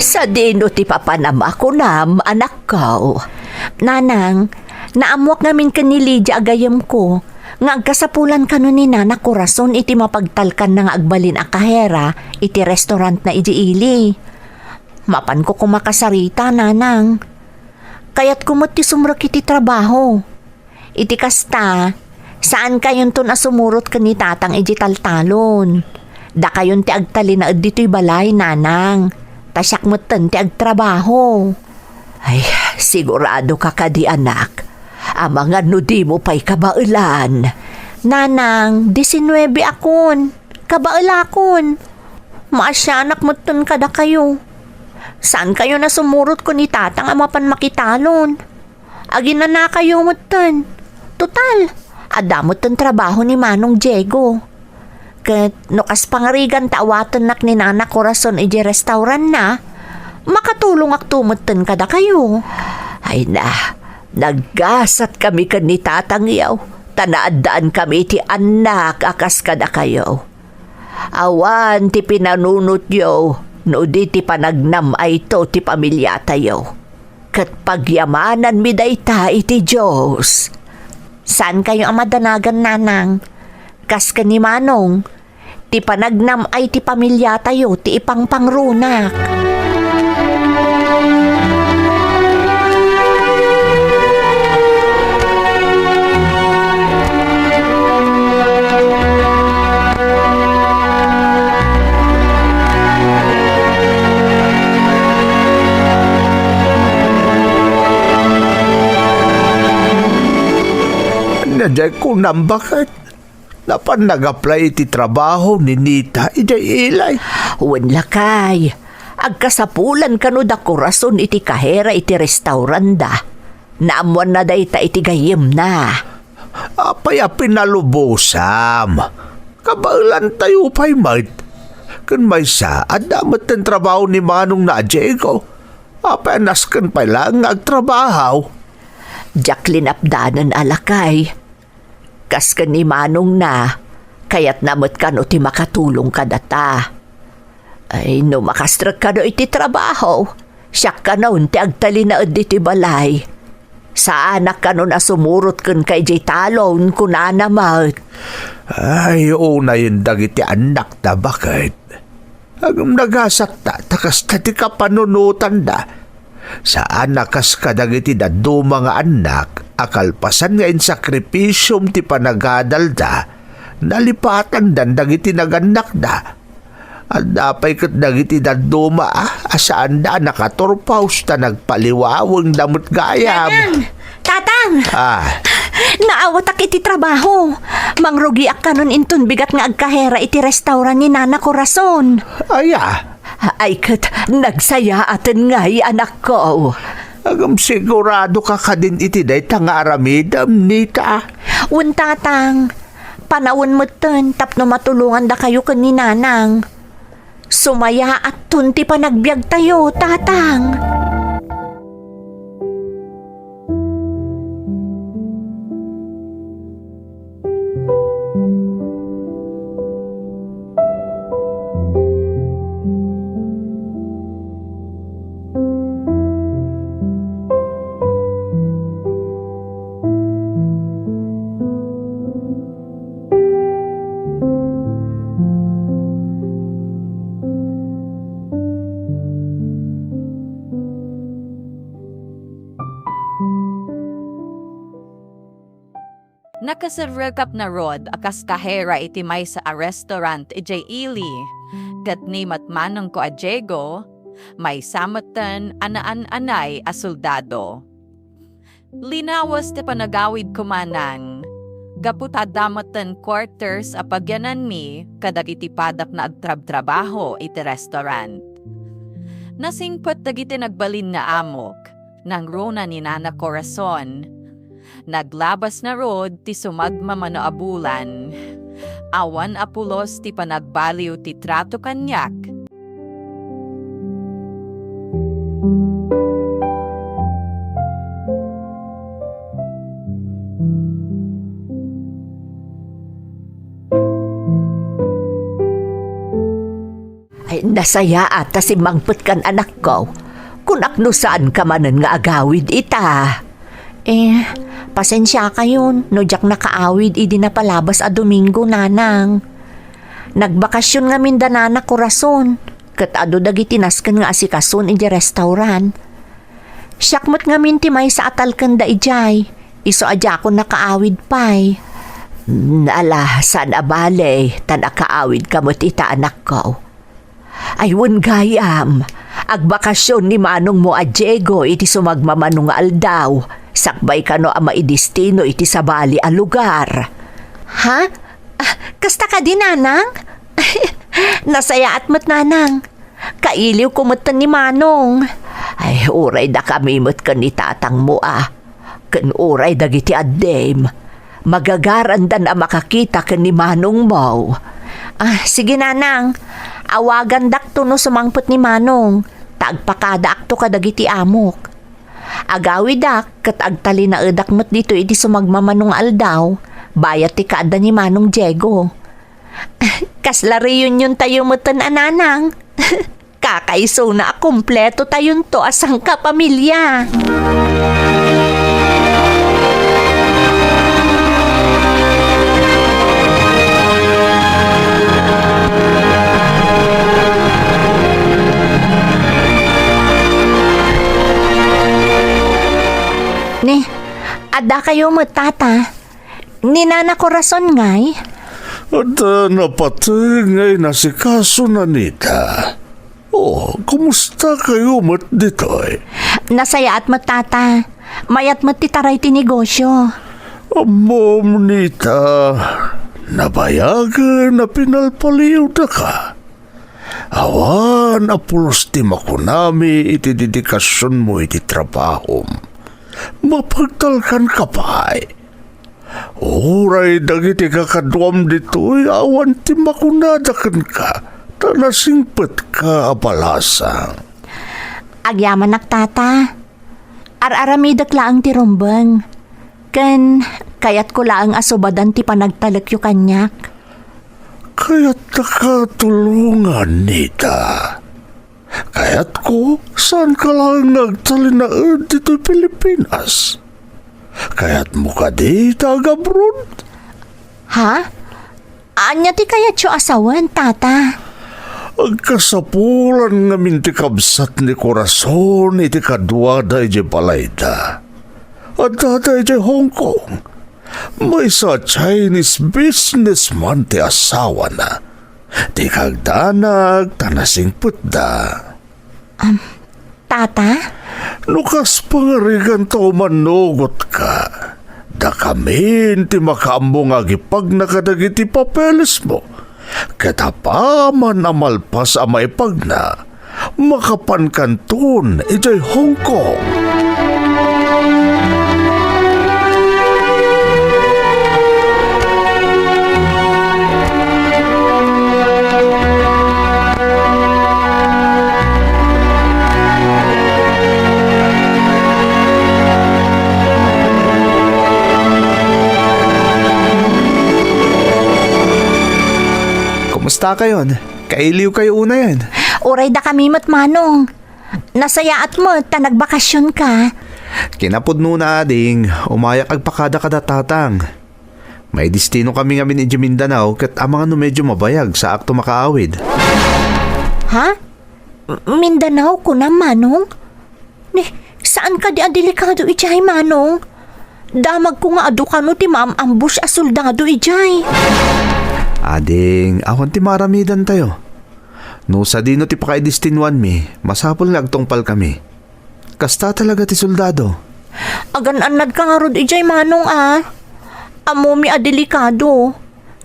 Sadino ti papanam a kunam, anakko? Nanang, naammuak ngamin ken ni Lydia a gayyemko nga agkasapulan kano ni Nana Corazon iti mapagtalkanna nga agbalin a kahera iti restaurantna idiay ili. Mapanko koma kasarita, Nanang. Kayatko met ti sumrek iti trabaho. Iti kasta, saankayonton a sumurot ken ni Tatang idiay taltalon. Dakayon ti agtalinaed ditoy balay, Nanang. Ta siak metten ti agtrabaho. Ay, Siguradoka kadi, anak? Amangan no dimo pay kabaelan. Nanang, disinnuebe akon. Kabaelakon. Maasianak metten kadakayo. Saankayon a sumurot ken ni Tatang a mapan makitalon. Aginanakayo metten. Total, adda metten trabaho ni Manong Diego. Ket no kas pangarigan ta awatennak ni Nana Corazon idiay restaurantna, makatulongakto metten kadakayo. Ay na, naggasat kami ken ni Tatangyo, ta naaddaan kami iti annak a kas kadakayo. Awan ti pinanunotyo no di ti panagnam-ayto ti pamiliatayo. Ket pagyamananmi dayta iti Dios. Saankayo a madanagan, Nanang. Kas ken ni Manong, ti panagnam-ay ti pamiliatayo ti ipangpangrunak. Ania diay kunam, baket? Napan nag-apply iti trabaho ni Nita idiay Ilay? Wen, lakay. Agkasapulan kano da Corazon iti kahera iti restaurantda. Naammoanna dayta iti gayyemna. Apay a pinalubosam? Kabaelantayo pay met. Ken maysa, adda metten trabaho ni manongna a Diego. Apay a nasken pay laeng nga agtrabaho? Diak linapdanen a lakay. Kas ken ni manongna, kayatna met kano ti makatulong kadata. Ay, no makastrek kano iti trabaho, siak kanon ti agtalinaed iti balay. Saanak kanon a sumurot kenka idiay talon, kunana met. Ay, unayen dagiti annakta, baket. Ngem nagasatta, ta kasta ti kapanunotanda. Saan a kas kadagiti dadduma nga annak a kalpasan nga insakripisiom ti panagadalda, nalipatandan dagiti nagannakda. Adda pay ket dagiti dadduma a, a saanda a nakaturpaos ta nagpaliwawengda met gayam. Nanang! Tatang! Ah. Naawatak iti trabaho. Mangrugiak kanon inton bigat nga agkahera iti restaurant ni Nana Corazon. Aya? Ay ket, nagsayaaten ngay, anakko. Ngem siguradoka kadin iti dayta nga aramidem, Nita? Wen, Tatang. Panawen metten tapno matulongandakayo ken ni Nanang. Sumayaatton ti panagbiagtayo, Tatang. Nakaserrekak ngarud a kas kahera iti maysa a restaurant idiay Ili, ket ni met manongko a Diego, maysa metten a naan-anay a soldado. Linawas ti panagawidko manang, gapu ta adda metten quarters a pagyananmi kadagiti padak nga agtrabtrabaho iti restaurant. Nasingpet dagiti nagbalin nga amok, nangruna ni Nana Corazon. Naglabas ngarud ti sumagmamano a bulan. Awan a pulos ti panagbaliw ti trato kaniak. Ay, nasayaat ta simmangpetkan, anakko. Kunak no saanka manen nga agawid ita. Eh, pasensiakayon no diak nakaawid idi napalabas a Domingo, Nanang. Nagbakasyon ngamin da Nana Corazon, ket adu dagiti nasken nga asikason idiay restaurant. Siak met ngamin ti maysa a talkenda idiay, isu a diakon nakaawid pay. Ala, saan a bale, ta nakaawidka met ita, anakko. Ay, wen gayam, Agbakasyon ni manongmo a Diego iti sumagmamano nga aldaw, sakbay kano a maidestino iti sabali a lugar. Ha? Ah, kasta kadi, nanang? Nasayaat met, nanang. Kailiwko metten ni manong. Ay, uray dakami met ken ni tatangmo a. Ken uray dagiti addim, magagarandan a makakita ken ni manongmo. Ah, sige, nanang. Awagandakto no sumangpet ni manong, ta agpakadaakto kadagiti amok. Agawidak ket agtalinaedak met ditoy iti sumagmamano nga aldaw, bayat ti kaadda ni Manong Diego. Kasla reunion tayo metten a, nanang. Kakaisuna a kompleto tayonto a sangkapamilya. Ni, adda kayo met, tata? Ni Nana Corazon ngay? Adda napateg nga inasikaso, Nanita. Oh, kumusta kayo met ditoy? Nasayaat met, tata. Mayat met ti taray ti negosyo. Ammom, Nita, nabayagen a pinalpaliwdaka. Awan a pulos ti makunami iti dedikasionmo iti trabahom. Mapagtalkanka pay. Uray dagiti kakaduam ditoy awan ti makunada kenka, ta nasingpetka a balasang. Agyamanak, tata. Ar-aramidek laeng ti rumbeng. Ken kayatko laeng a subadan ti panagtalekyo kaniak. Kayattaka tulongan, Nita. Kayatko, saanka laeng nga agtalinaed ditoy Pilipinas. Kayatmo kadi ta agabroad? Ha? Ania ti kayatyo a sawen, tata? Agkasapulan ngamin ti kabsat ni Corazon iti kaduada idiay balayda. Addada idiay Hong Kong. Maysa a Chinese businessman ti asawana. Ti kagdanag ta nasingpetda. Am, tata? No kas pangariganta umanugotka, dakamin ti makaammo nga agipagna kadagiti papelesmo. Ket apaman a malpas a maipagna, makapankanton idiay Hong Kong. Kumusta kayon? Kailiw kayo unayen? Uray dakami met, manong. Nasayaat met ta nagbakasionka. Kinapudnona, ading, umayak agpakada kada tatang. Maidestino kami ngamin idiay Mindanao ket amangan no medyo mabayag saakto makaawid. Ha? M-, Mindanao, kunam, manong? Ni, saan kadi a delikado idiay, manong? Damagko nga adu kano ti maam-ambush a soldado idiay. Ading, awan ti maaramidantayo. No sadino ti pakaidestinuanmi, masapul nga agtungpalkami. Kasta talaga ti soldado. Agan-annadka ngarud idiay, manong, a. Ammomi a delikado.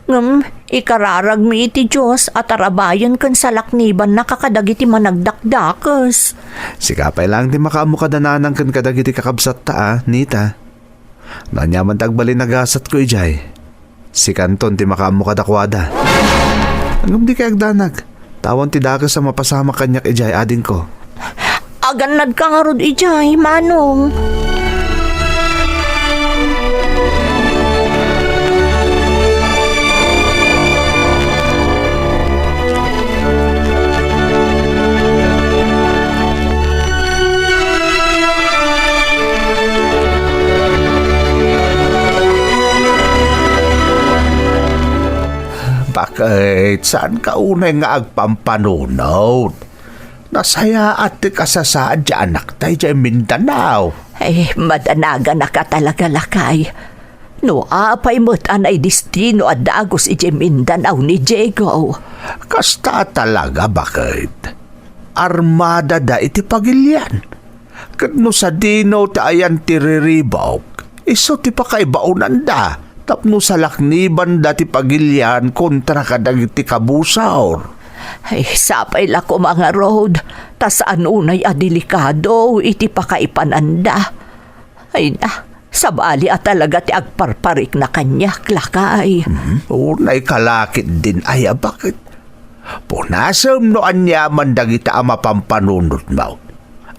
Ngem ikararagmi iti Dios a tarabayen ken salaknibanna kadagiti managdakdakes. Sika pay laeng ti makaammo kada nanang ken kadagiti kakabsatta a, Nita. No aniaman ti agbalin a gasatko idiay, sikanton ti makaammo kadakuada. Ngem dikay agdanag, ta awan ti dakes a mapasamak kaniak idiay, adingko. Agannadka ngarud idiay, manong. Baket, saanka unay nga agpampanunot? Nasayaat ti kasasaad ti anakta idiay Mindanao. Ay, madanaganaka talaga, lakay. No apay met a naidestino a dagus idiay Mindanao ni Diego. Kasta talaga, baket? armadada iti pagilian. Ket no sadino ti ayan ti riribuk, isu ti pakaibaonanda tapno salaknibanda ti pagilian kontra kadagiti kabusor. Ay, sapay la koma ngarud, ta saan unay a delikado iti pakaipananda. Ay na, sabali a talaga ti agparparikna kaniak, lakay. Mhm. Unay kalakit din ay a bakit? Punasem no aniaman dagita a mapampanunotmo.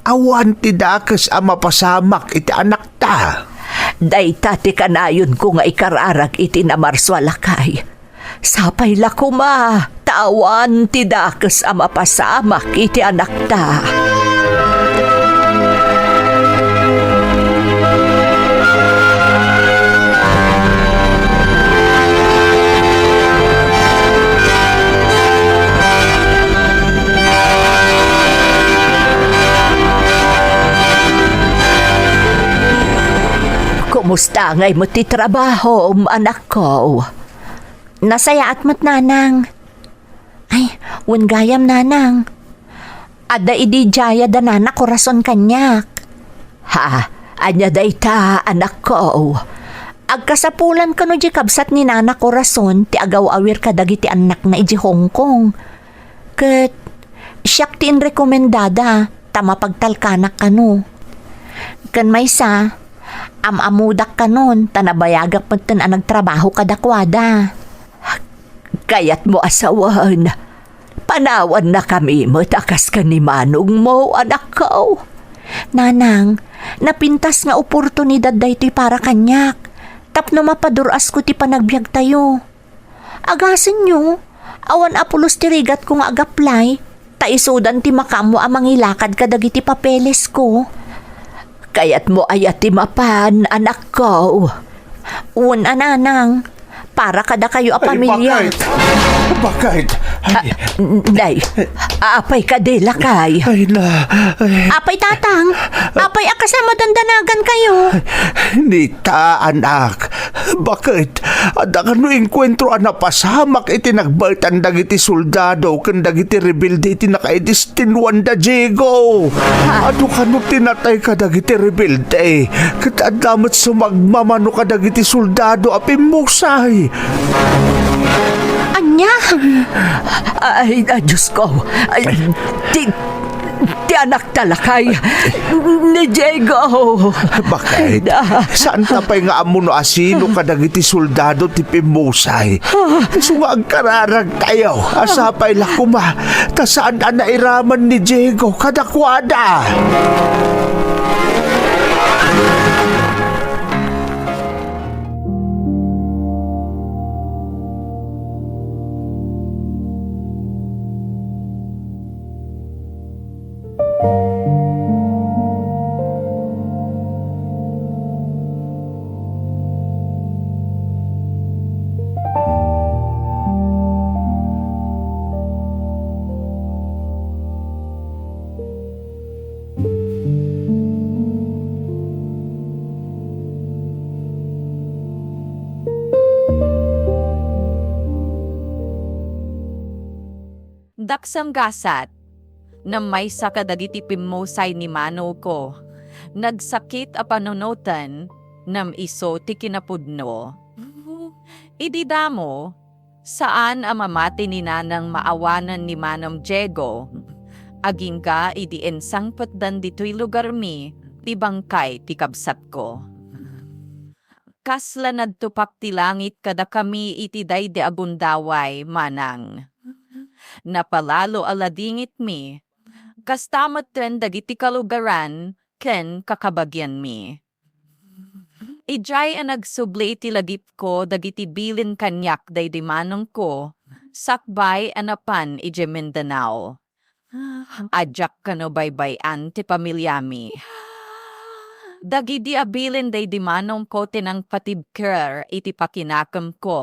Awan ti dakes a mapasamak iti anakta. Dayta ti kanayonko nga ikararag iti Namarsua, lakay. Sapay la koma, ta awan ti dakes a mapasamak iti anakta. Kumusta ngay met ti trabahom, anakko? Nasayaat met, nanang. Ay, wen gayam, nanang. Adda idi diay da nana Corazon kaniak. Ha, ania dayta, anakko? Agkasapulan kano di kabsat ni nana Corazon ti agaw-awir kadagiti annakna idi Hong Kong. Ket siak ti inrekomendada ta mapagtalkanak kano. Ken maysa, am-ammodak kanon ta nabayagak metten a nagtrabaho kadakuada. Kayatmo a sawen, panawannakami met a kas ken ni manongmo, anakko. Nanang, napintas nga oportunidad daytoy para kaniak tapno mapadur-asko ti panagbiagtayo. Agasenyo, awan a pulos ti rigatko nga agaplay, ta isudan ti makaammo a mangilakad kadagiti papelesko. Kayatmo aya ti mapan, anakko? Wen a, nanang, para kadakayo a Ay, pamilya. Bakit? Bakit? Ay, Ah, n-, nay, apay kadi, lakay? Ay, na, ay. Apay, tatang? Apay a kas a madandanagankayo? Nita, anak. Bakit? Adda kano enkuentro a napasamak iti nagbaetan dagiti soldado ken dagiti rebelde iti nakaidestinwanda, Diego. Ha? Adu kano ti natay kadagiti rebelde, ket adda met sumagmamano kadagiti soldado a pimmusay. Ania? Ay, ay, Diyos ko. Ay, ti, ti anak ta lakay ni Diego. Bakit? Ay, na. Saan ta pay nga ammo no asino kadagiti soldado ti pimmusay? Isu nga agkararagtayo. Sapay la koma, ta saan a nairaman ni Diego kadakuada. Daksang gasat, nammaysa kadagiti pimmusay ni manongko. Nagsakit a panunoten, ngem isu ti kinapudno. Idi damo, saan a mamati ni nanang maawanen ni Manong Diego. Agingga idi insangpetdan ditoy lugarmi ti bangkay ti kabsatko. Kasla nagtupak ti langit kadakami iti daydi a gundaway, manang. Napalalo a ladingitmi, kasta metten dagiti kalugaran ken kakabagianmi. Idiay a nagsubli iti lagipko dagiti bilin kaniak daydi manongko, sakbay a napan idiay Mindanao. Diak kano baybay-an ti pamiliami. Dagidi a bilin daydi manongko ti nangpatibker iti pakinakemko.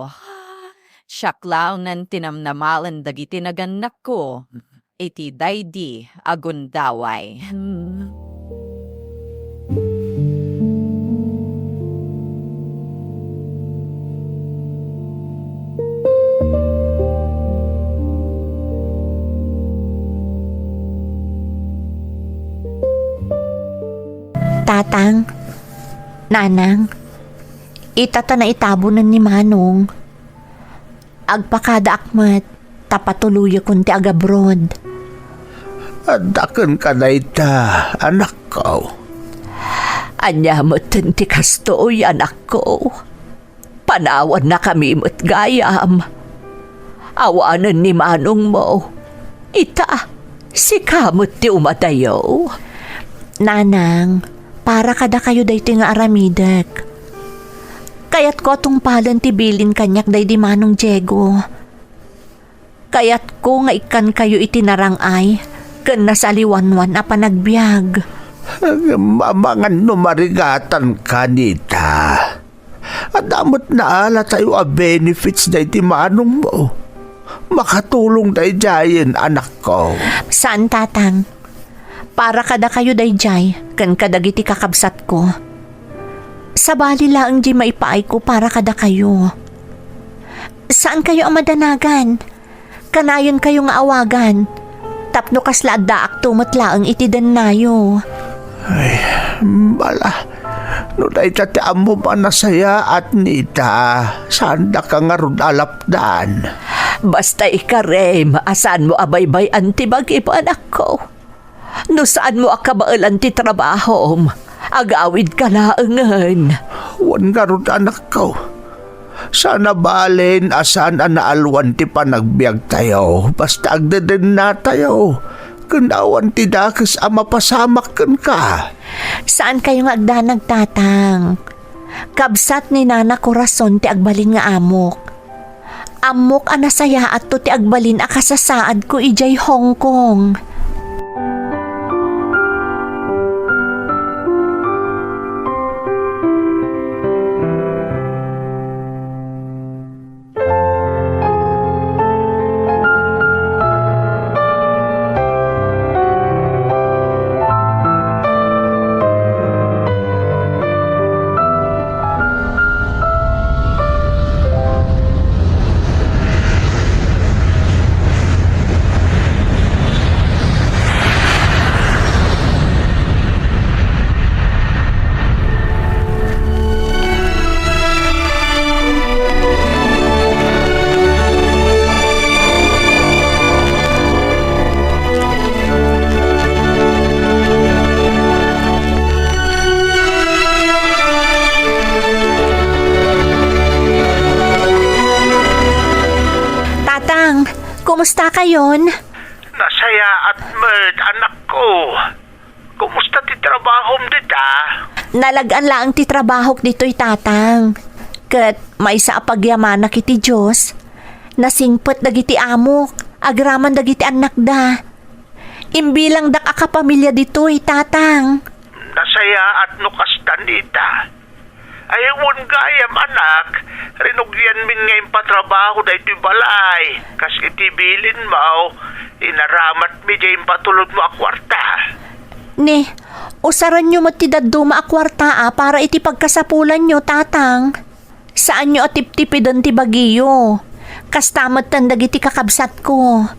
Siak laeng ti namnamaen dagiti nagannakko iti daydi a gundaway. Tatang, Nanang, ita ta naitabonen ni Manong. Agpakadaak met ta patuloyakon ti agabroad. Adda kenka dayta, anakko. Ania metten ti kastoy, anakko? Panawannakami met gayam. Awanen ni manongmo. Ita, sika met ti umadayo. Nanang, para kadakayo daytoy nga aramidek. Kayatko a tungpalen ti bilin kaniak daydi Manong Diego. Kayatko nga ikkankayo iti narang-ay ken nasaliwanwan a panagbiag. Ngem amangan no marigatanka, Nita. Adda met naalatayo a benefits daydi manongmo. Makatulong daydiayen, anakko. Saan, Tatang. Para kadakayo daydiay ken kadagiti kakabsatko. Sabali laeng diay maipaayko para kadakayo. Saankayo a madanagan. Kanayon kayo nga awagan, tapno kasla addaakto met laeng iti dennayo. Ay, bala, no dayta ti ammom a nasayaat, Nita, saandaka ngarud a lapdan. Basta ikarem a saanmo a baybay-an ti bagim, anakko. No saanmo a kabaelan ti trabahom, agawidka laengen. Wen ngarud, anakko. Saan a balen a saan a naalwan ti panagbiagtayo, basta agdedennatayo, ken awan ti dakes a mapasamak kenka. Saankayo nga agdanag, Tatang. Kabsat ni Nana Corazon ti agbalin nga amok. Ammok a nasayaatto ti agbalin a kasasaadko idiay Hong Kong. Tatang, kumusta kayon? Nasayaat met, anakko. Kumusta ti trabahom dita? Nalag-an laeng ti trabahok ditoy, Tatang. Ket maysa a pagyamanak iti Dios, nasingpet dagiti amok, agraman dagiti annakda. Imbilangdak a kapamilya ditoy, Tatang. Nasayaat no kasta, Nita. Ay, wen gayam, anak, rinugianmin nga impatrabaho daytoy balay. Kas iti bilinmo, inaramatmi diay impatulodmo a kuarta. Ni, usaranyo met ti dadduma a kuarta a para iti pagkasapulanyo, Tatang. Saanyo a tiptipiden ti bagiyo. Kasta metten dagiti kakabsatko.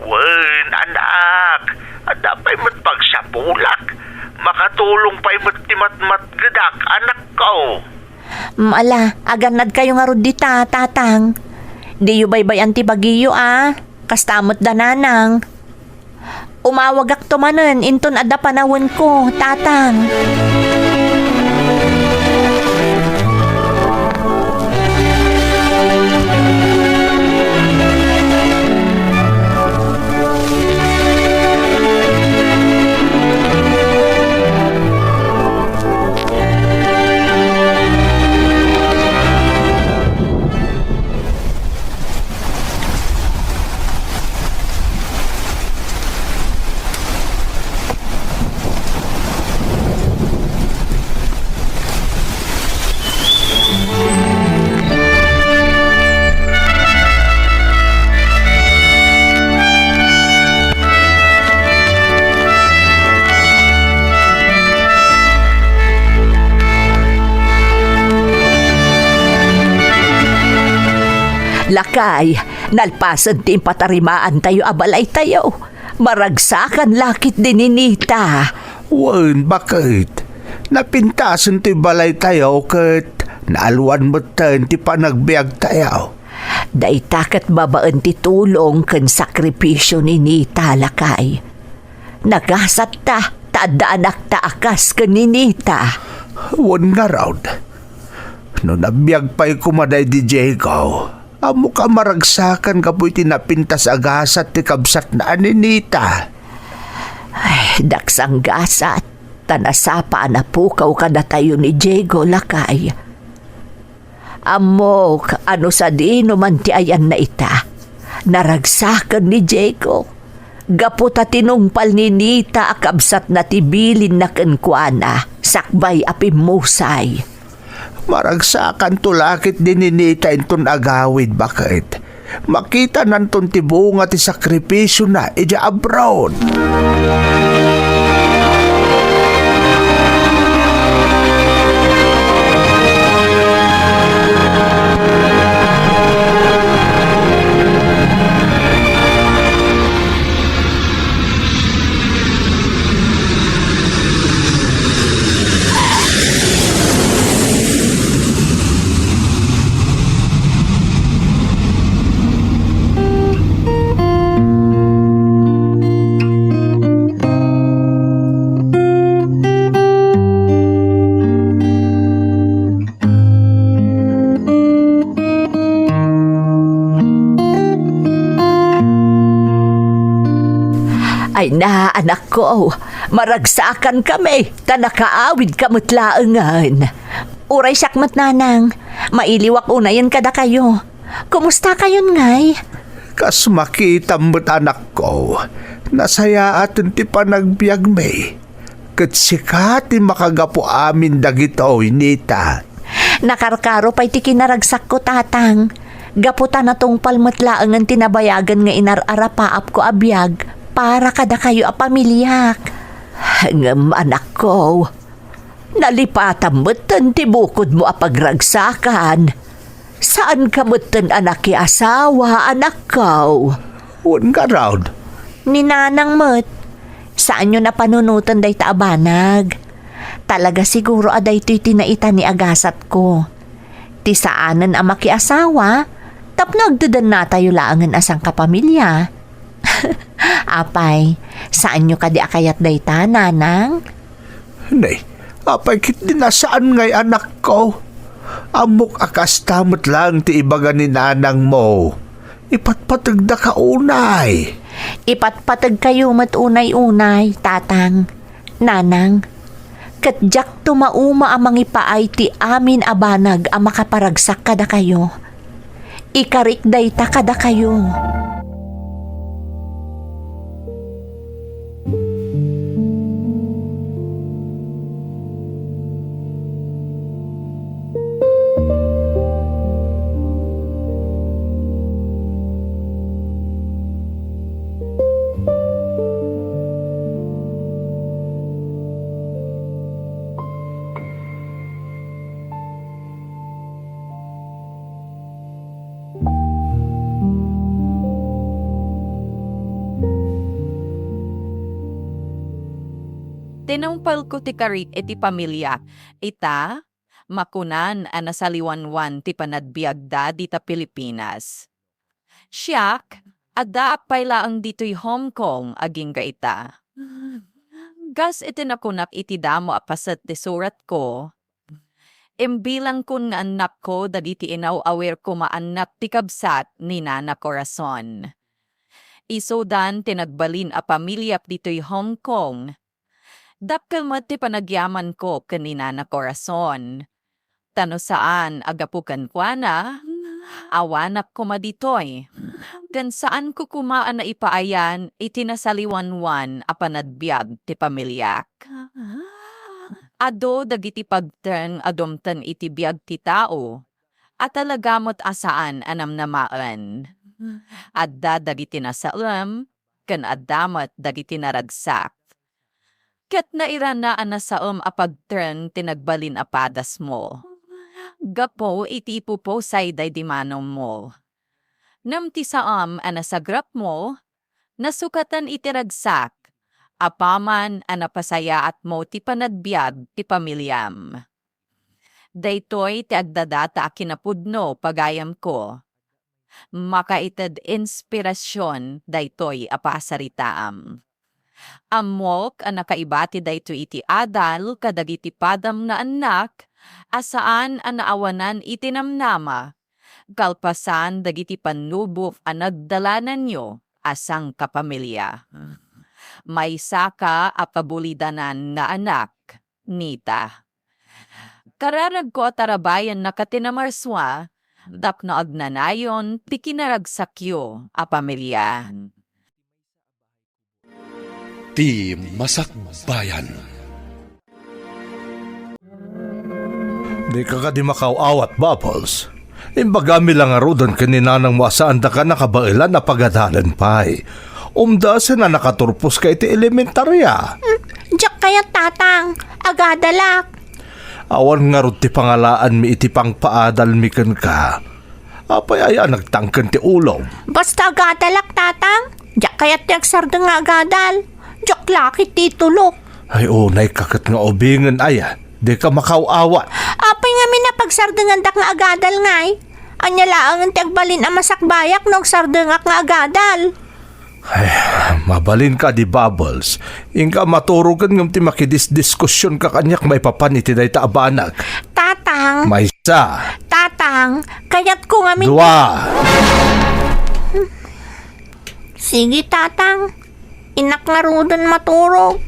Wen, anak, adda pay met pagsapulak. Makatulong pay met ti matmatgedak, anakko. Mm, ala, agannadkayo ngarud dita, Tatang. Diyo baybay-an ti bagiyo, a. Kasta met da Nanang. Umawagakto manen inton adda panawenko, Tatang. Lakay, nalpasen ti impatarimaantayo a balaytayo. Maragsakan la ketdi ni Nita. Wen, baket. Napintasen toy balaytayo ket naalwan metten ti panagbiagtayo. Dayta ket babaen ti tulong ken sakripisio ni Nita, lakay. Nagasatta ta adda anakta a kas ken ni Nita. Wen ngarud, no nabiag pay koma daydi Diego, ammok a maragsakan gapu iti napintas a gasat ti kabsatna a ni Nita. Ay, daksang gasat, ta nasapa a napukaw kadatayo ni Diego, lakay. Ammok a no sadino man ti ayanna ita, naragsaken ni Diego. Gapu ta tinungpal ni Nita a kabsatna ti bilinna kenkuana, sakbay a pimmusay. Maragsakanto la ketdi ni Nita inton agawid, baket makitananton ti bunga ti sakripisiona idiay abroad. Ay na, anakko, maragsakankami, ta nakaawidka met laengen. Uray siak met, nanang, mailiwak unayen kadakayo. Kumustakayon ngay? Kas makitam met, anakko, nasayaaten ti panagbiagmi. Ket sika ti makagapu amin dagitoy, Nita. Nakarkaro pay ti kinaragsakko, tatang. Gapu ta natungpal met laengen ti nabayagen nga inar-arapaapko a biag para kadakayo a pamiliak. Ngem, anakko, nalipatam metten ti bukodmo a pagragsakan. Saanka metten a nakiasawa, anakko? Wen ngarud. Ni nanang met, saanyo a panunoten dayta a banag. Talaga siguro a daytoy ti naita ni agasatko. Ti saanen a makiasawa, tapno agdedennatayo laengen a sangkapamilia. Apay, saanyo kadi a kayat dayta, nanang? Nay, apay ketdi a saan ngay, anakko? Ammok a kasta met laeng ti ibaga ni nanangmo. Ipatpategdaka unay. Ipatpategkayo met unay-unay, tatang, nanang. Ket diakto mauma a mangipaay ti amin a banag a makaparagsak kadakayo. Ikarik dayta kadakayo. Tinungpalko ti karik iti pamiliak. Ita, makunan a nasaliwanwan ti panagbiagda dita Pilipinas. Siak, addaak pay laeng ditoy Hong Kong agingga ita. Kas iti nakunak iti damo a paset ti suratko, imbilangkon nga annakko dagiti inaw-awir koma annak ti kabsat ni Nana Corazon. Isudan ti nagbalin a pamiliak ditoy Hong Kong. Dakkel met ti panagyamanko ken ni Nana Corazon. Ta no saan a gapu kenkuana, awanak koma ditoy. Ken saanko koma a naipaayan iti nasaliwanwan a panagbiag ti pamiliak. Adu dagiti pagteng a dumteng iti biag ti tao a talaga met a saan a namnamaen. Adda dagiti nasaem, ken adda met dagiti naragsak. Ket nairana a nasaem a pagteng ti nagbalin a padasmo. Gapu iti ipupusay daydi manongmo. Ngem ti saem a nasagrapmo, nasukatan iti ragsak, apaman a napasayaatmo ti panagbiag ti pamiliam. Daytoy ti agdadata a kinapudno, pagayamko. Makaited inspirasyon daytoy a pasaritaam. Ammok a nakaibati daytoy iti adal kadagiti padam nga annak a saan a naawanan iti namnama, kalpasan dagiti pannubok a nagdalananyo a sangkapamilia. Maysaka a pabulidanan nga anak, Nita. Kararagko a tarabayannaka ti namarsua, tapno agnanayon ti kinaragsakyo a pamilia. Ti Masakbayan. Dika kadi makaaw-awat, Bubbles. Imbagami la ngaruden ken ni nanangmo a saandaka nakabaelan a pagadalen pay. Umdasen a nakaturposka iti elementaria. Hmm, diak kayat, Tatang. Agadalak. Awan ngarud ti pangalaanmi iti pangpaadalmi kenka. Apay aya a nagtangken ti ulom? Basta agadalak, Tatang. Diak kayat ti agsardeng nga agadal. Diak la ket ti tulok. Ay, unayka ket nga ubingen aya. Dika makaaw-awat. Apay ngamin a pagsardengandak nga agadal ngay? Ania laengen ti agbalin a masakbayak no agsardengak nga agadal? Ay, mabalin kadi, Bubbles. Inka maturogen ngem ti makidisdiskusionka kaniak maipapan iti dayta a banag. Tatang. Maysa. Tatang, kayatko ngamin. Dua. Sige, Tatang. Innak ngaruden maturog.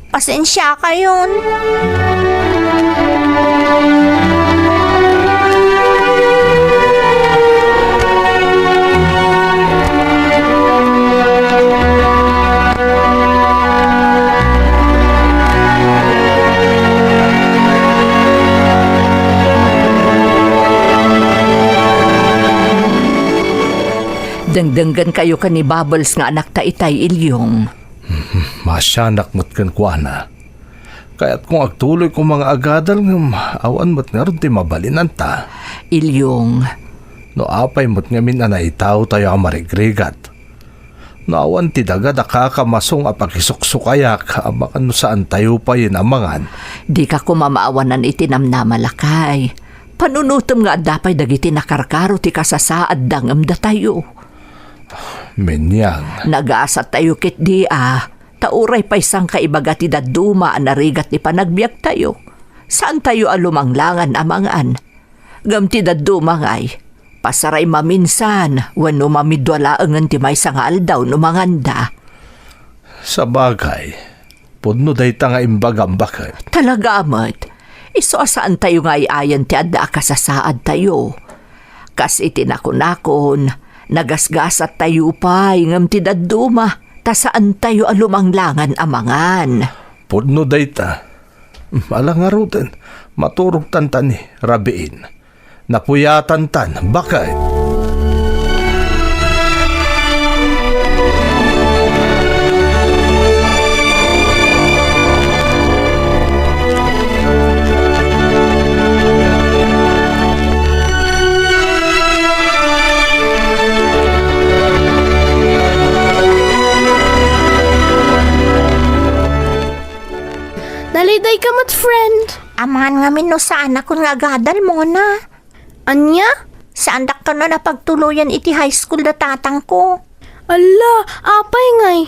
Pasensiakayon. Dengdenggenkayo ken ni Bubbles nga anakta itay, Ilyong. Maasianak met kenkuana. Kayatko nga agtuloy koma nga agadal ngem awan met ngarud ti mabalinanta. Ilyong. No apay met ngamin a naitaotayo a marigrigat? No awan ti daga, dakaka masong a pakisuksukayak, amangan no saantayo payen a mangan. Dika koma maawanan iti namnama, lakay. Panunotem nga adda pay dagiti nakarkaro ti kasasaadda ngem datayo. Menyang. Nagasattayo ketdi a, ta uray pay sangkaibaga ti dadduma a narigat ti panagbiagtayo. Saantayo a lumanglangan a mangan. Ngem ti dadduma ngay, pasaray maminsan wenno mamidua laengen ti maysa nga aldaw no manganda. Sabagay, pudno dayta nga imbagam, baket. Talaga met, isu a saantayo nga ay-ayan ti adda a kasasaadtayo. Kas iti nakunakon, nagasgasattayo pay ngem ti dadduma, ta saantayo a lumanglangan a mangan. Pudno dayta. Ala ngaruden, maturogtan ta ni, rabiin. Napuyatantan, baket. Nalidayka met, friend. Amangan ngamin no saanakon nga agadal, Mona. Ania? Saandak kano a pagtuloyan iti high school da tatangko. Alla, apay ngay?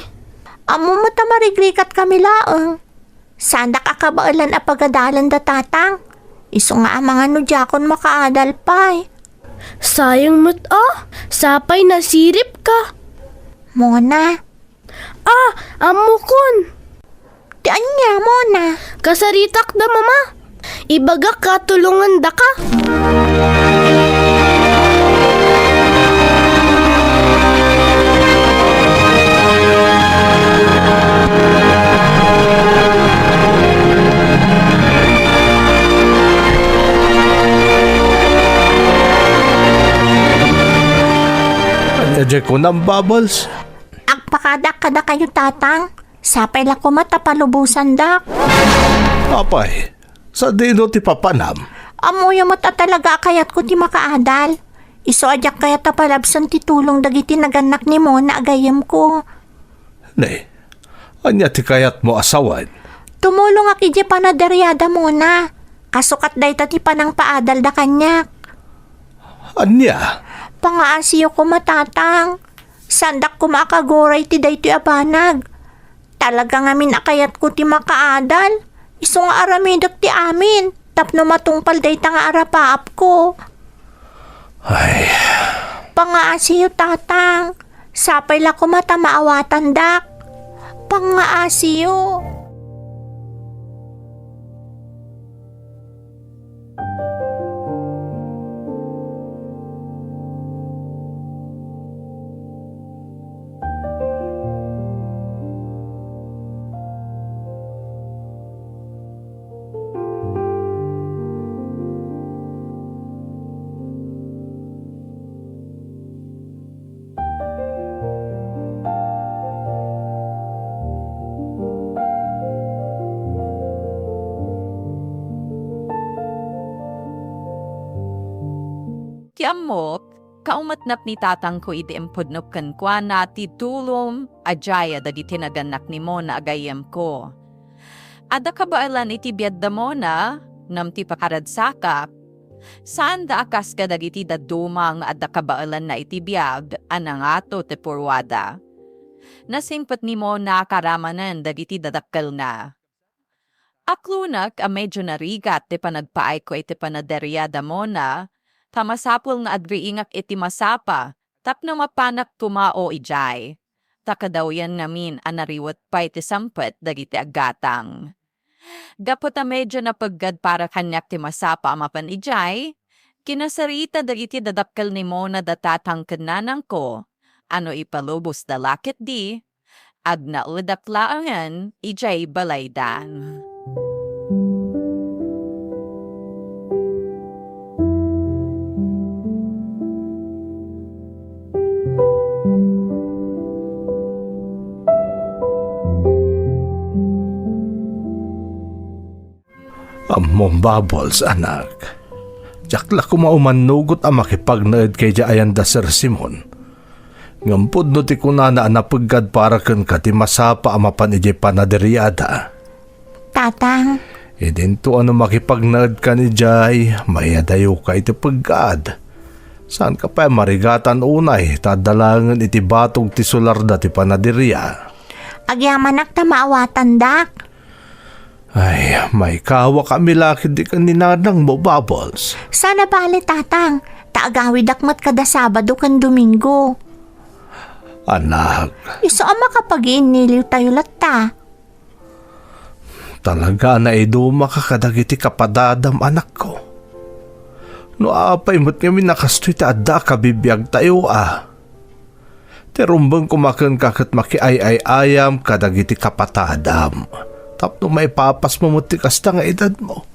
Ammom met a marigrigatkami laeng. Saandak a kabaelan a pagadalen da tatang. Isu nga amangan no diakon makaadal pay. Sayang met a, sapay nasiripka. Mona, Ah, ammokon. Ti ania, Mona? Kasaritak da mama. Ibagak a tulongandaka. Ania diay kunam, Bubbles? Agpakadak kadakayo, Tatang. Sapay la koma ta palubosandak. Apay, sadino ti papanam? Ammoyo met a talaga a kayatko ti makaadal. Isu a diak kayat a palabsen ti tulong dagiti nagannak ni Mona a gayyemko. Ne, Ania ti kayatmo a sawen? Tumulongak idiay panaderiada, Mona. Kasukat dayta ti panangpaadalda kaniak. Ania? Pangaasiyo koma, Tatang. Saandak koma a kaguray ti daytoy a banag. Talaga ngamin a kayatko ti makaadal. Isu nga aramidek ti amin tapno matungpal dayta nga arapaapko. Ay. Pangaasiyo, Tatang. Sapay la koma ta maawatandak. Pangaasiyo. Ti ammok, kaumetnak ni tatangko idi impudnop kenkuana ti tulom a diay a dagiti nagannak ni Mona a gayyemko. Adda kabaelan iti biagda, Mona, ngem ti pakaragsakak, saanda a kas kadagiti dadduma nga adda kabaelanna iti biag a nangato ti purruada. Nasingpet ni Mona a karamanen dagiti dadakkelna. Aklonak a medyo narigat ti panagpaayko iti panaderiada, Mona, ta masapul nga agriingak iti masapa tapno mapanak tumao idiay, ta kadawyan ngamin a nariwet pay ti sangpet dagiti aggatang. Gapu ta medyo napeggad para kaniak ti masapa a mapan idiay, kinasarita dagiti dadakkel ni Mona da tatang ken nanangko a no ipalubosda la ketdi, agnaedak laengen idiay balayda. Ammom, Bubbles, anak. Diak la koma umannugot a makipagnaed ken idiay ayan da Sir Simon. Ngem pudno ti kunana a napeggad para kenka ti masapa a mapan idiay panaderiada. Tatang. Idinto a no makipagnaedkan idiay, maiyadayoka iti peggad. Saanka pay a marigatan unay ta adda laengen iti batog ti solarda ti panaderia. Agyamanak ta maawatandak. Ay, maikawak a milakid di ken ni nanangmo, Bubbles. Saan a bale, Tatang, ta agawidak met kada Sabado ken Domingo. Anak. Isu a makapagiinniliwtayo latta. Talaga a naidumaka kadagiti kapadadam, anakko. No apay met ngamin a kastoy ti adda a kabibiagtayo a. Ti rumbeng koma kenka ket makiay-ay-ayam kadagiti kapatadam, tapno maipapasmo met ti kasta nga edadmo.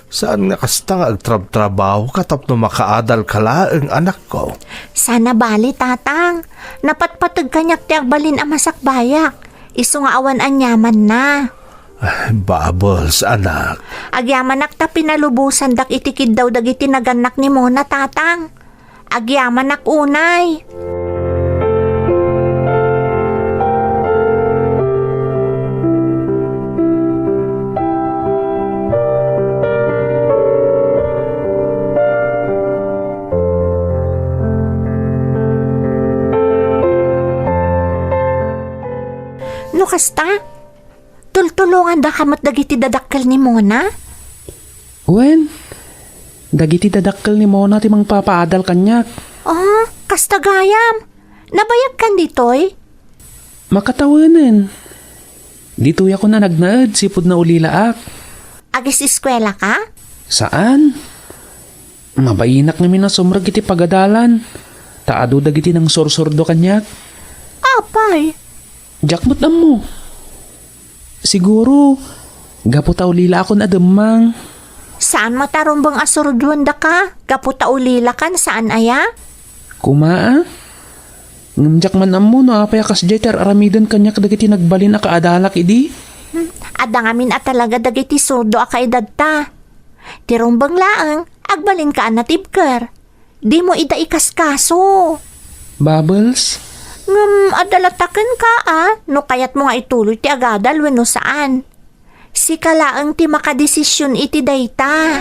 Saan nga kasta nga agtrabtrabahoka tapno makaadalka laeng, anakko. Saan a bale, Tatang. Napatpateg kaniak ti agbalin a masakbayak. Isu nga awan aniamanna. Ah, Bubbles, anak. Agyamanak ta pinalubosandak iti kiddaw dagiti nagannak ni Mona, Tatang. Agyamanak unay. No kasta, tultulongandaka met dagiti dadakkel ni Mona? Wen, dagiti dadakkel ni Mona ti mangpapaadal kaniak. Ah, kasta gayam. Nabayagkan ditoy? Makatawenen. Ditoyak a nagnaed, sipud naulilaak. Agis-eskuelaka? Saan. Mabainak ngamin a sumrek iti pagadalan, ta adu dagiti nangsursurdo kaniak. Apay? Diak met ammo. Siguro, gapu ta ulilaakon a demmang. Saan met a rumbeng a surduendaka, gapu ta ulilakan, saan aya? Koma a? Ngem diak man ammo no apay a kasdiay ti ar-aramiden kaniak dagiti nagbalin a kaadalak idi. Hmm, adda ngamin a talaga dagiti surdo a kaedadta. Ti rumbeng laeng, agbalinka a natibker. Dimo ida ikaskaso. Bubbles, Ngem adda latta kenka a, no kayatmo nga ituloy ti agadal wenno saan. Sika laeng ti makadesision iti dayta.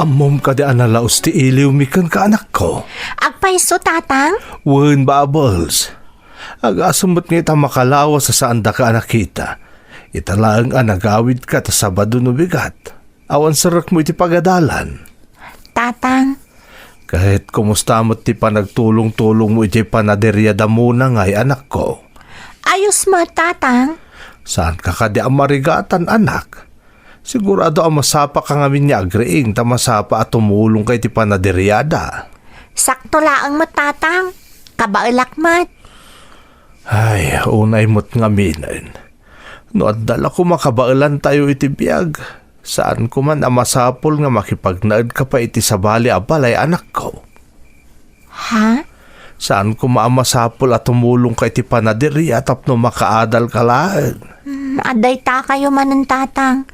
Ammom kadi a nalaus ti iliwmi kenka, anakko? Agpayso, Tatang? Wen, Bubbles. Agasem met nga ita makalawas a saandaka a nakita. Ita laeng a nagawidka ta Sabado no bigat. Awan serrekmo iti pagadalan. Tatang. Ket kumusta met ti panagtulong-tulongmo iti panaderia da Mona ngay, anakko? Ayos met, Tatang. Saanka kadi a marigatan, anak? Sigurado a masapaka ngamin nga agriing ta masapa a tumulongka iti panaderiada. Sakto laeng met, Tatang. Kabaelak met. Ay, unay met ngaminen. No adda la koma kabaelantayo iti biag, saan koman a masapul nga makipagnaedka pay iti sabali a balay, anakko. Ha? Saan koma a masapul a tumulongka iti panaderia tapno makaadalka laeng? Hmm, adda itakayo manen, Tatang.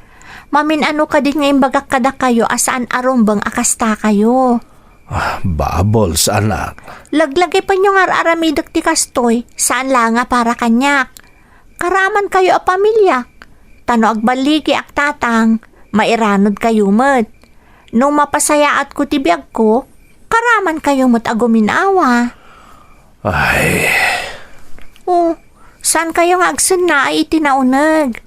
Mamin-ano kadi nga imbagak kadakayo a saan a rumbeng a kastakayo? Ah, Bubbles, anak. Laglagipenyo nga ar-aramidek ti kastoy, saan la nga para kaniak. Karamankayo a pamiliak. Ta no agballigiak, Tatang, mairanudkayo met. No mapasayaatko ti biagko, karamankayo met a guminawa. Ay. Oh, saankayo nga agsennaaw iti nauneg?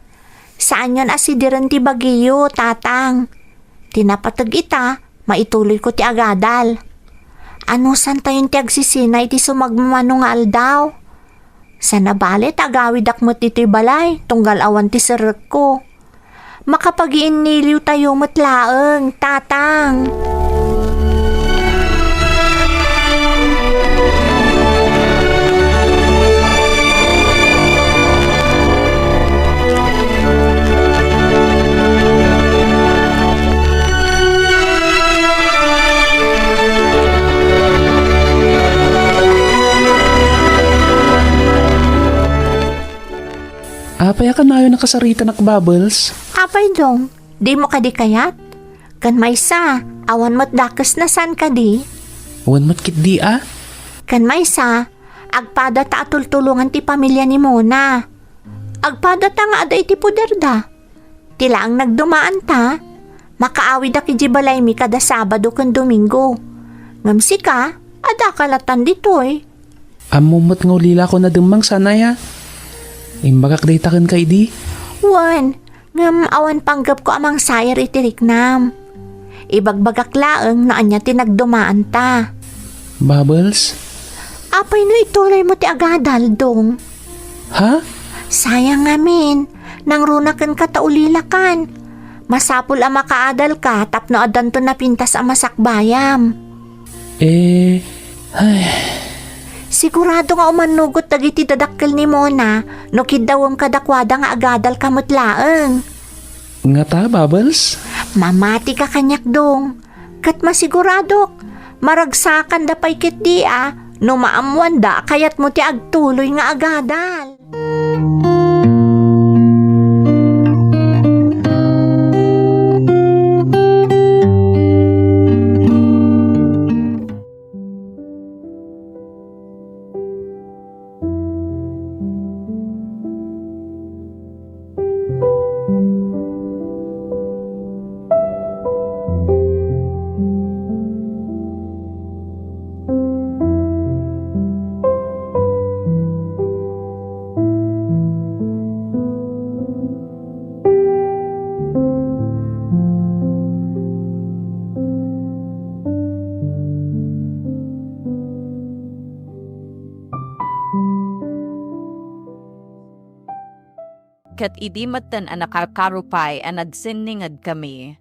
Saanyon a sidiren ti bagiyo, Tatang. Ti napateg ita, maituloyko ti agadal. Anusantayon ti agsisina iti sumagmamano nga aldaw? Saan a bale ta agawidak met ditoy balay, tunggal awan ti serrekko. Makapagiinniliwtayo met laeng, Tatang. Apay a kanayon a kasaritanak, Bubbles? Apay, Dong, dimo kadi kayat? Ken maysa, awan met dakesna, saan kadi? Wen met ketdi a? Ken maysa, agpadata a tultulongan ti pamilia ni Mona. Agpadata nga adda iti poderda. Ti laeng nagdumaanta, makaawidak idiay balaymi kada Sabado ken Domingo. Ngem sika, addaka lattan ditoy. Ammom met nga ulilako nademmang, saan aya? Imbagak dayta kenka idi? Wen, ngem awan panggepko a mangsair iti riknam. Ibagbagak laeng no ania ti nagdumaanta. Bubbles? Apay no ituloymo ti agadal, Dong? Ha? Sayang ngamin. Nangruna kenka ta ulilakan. Masapul a makaadalka tapno addanto napintas a masakbayam. Eh, ay. Sigurado nga umannugot dagiti dadakkel ni Mona no kiddawem kadakuada nga agadalka met laeng. Ngata, Bubbles? Mamatika kaniak, Dong. Ket masiguradok, maragsakanda pay ketdi a no maammoanda a kayatmo ti agtuloy nga agadal. Ket idi metten a nakarkaro pay a nagsinningedkami,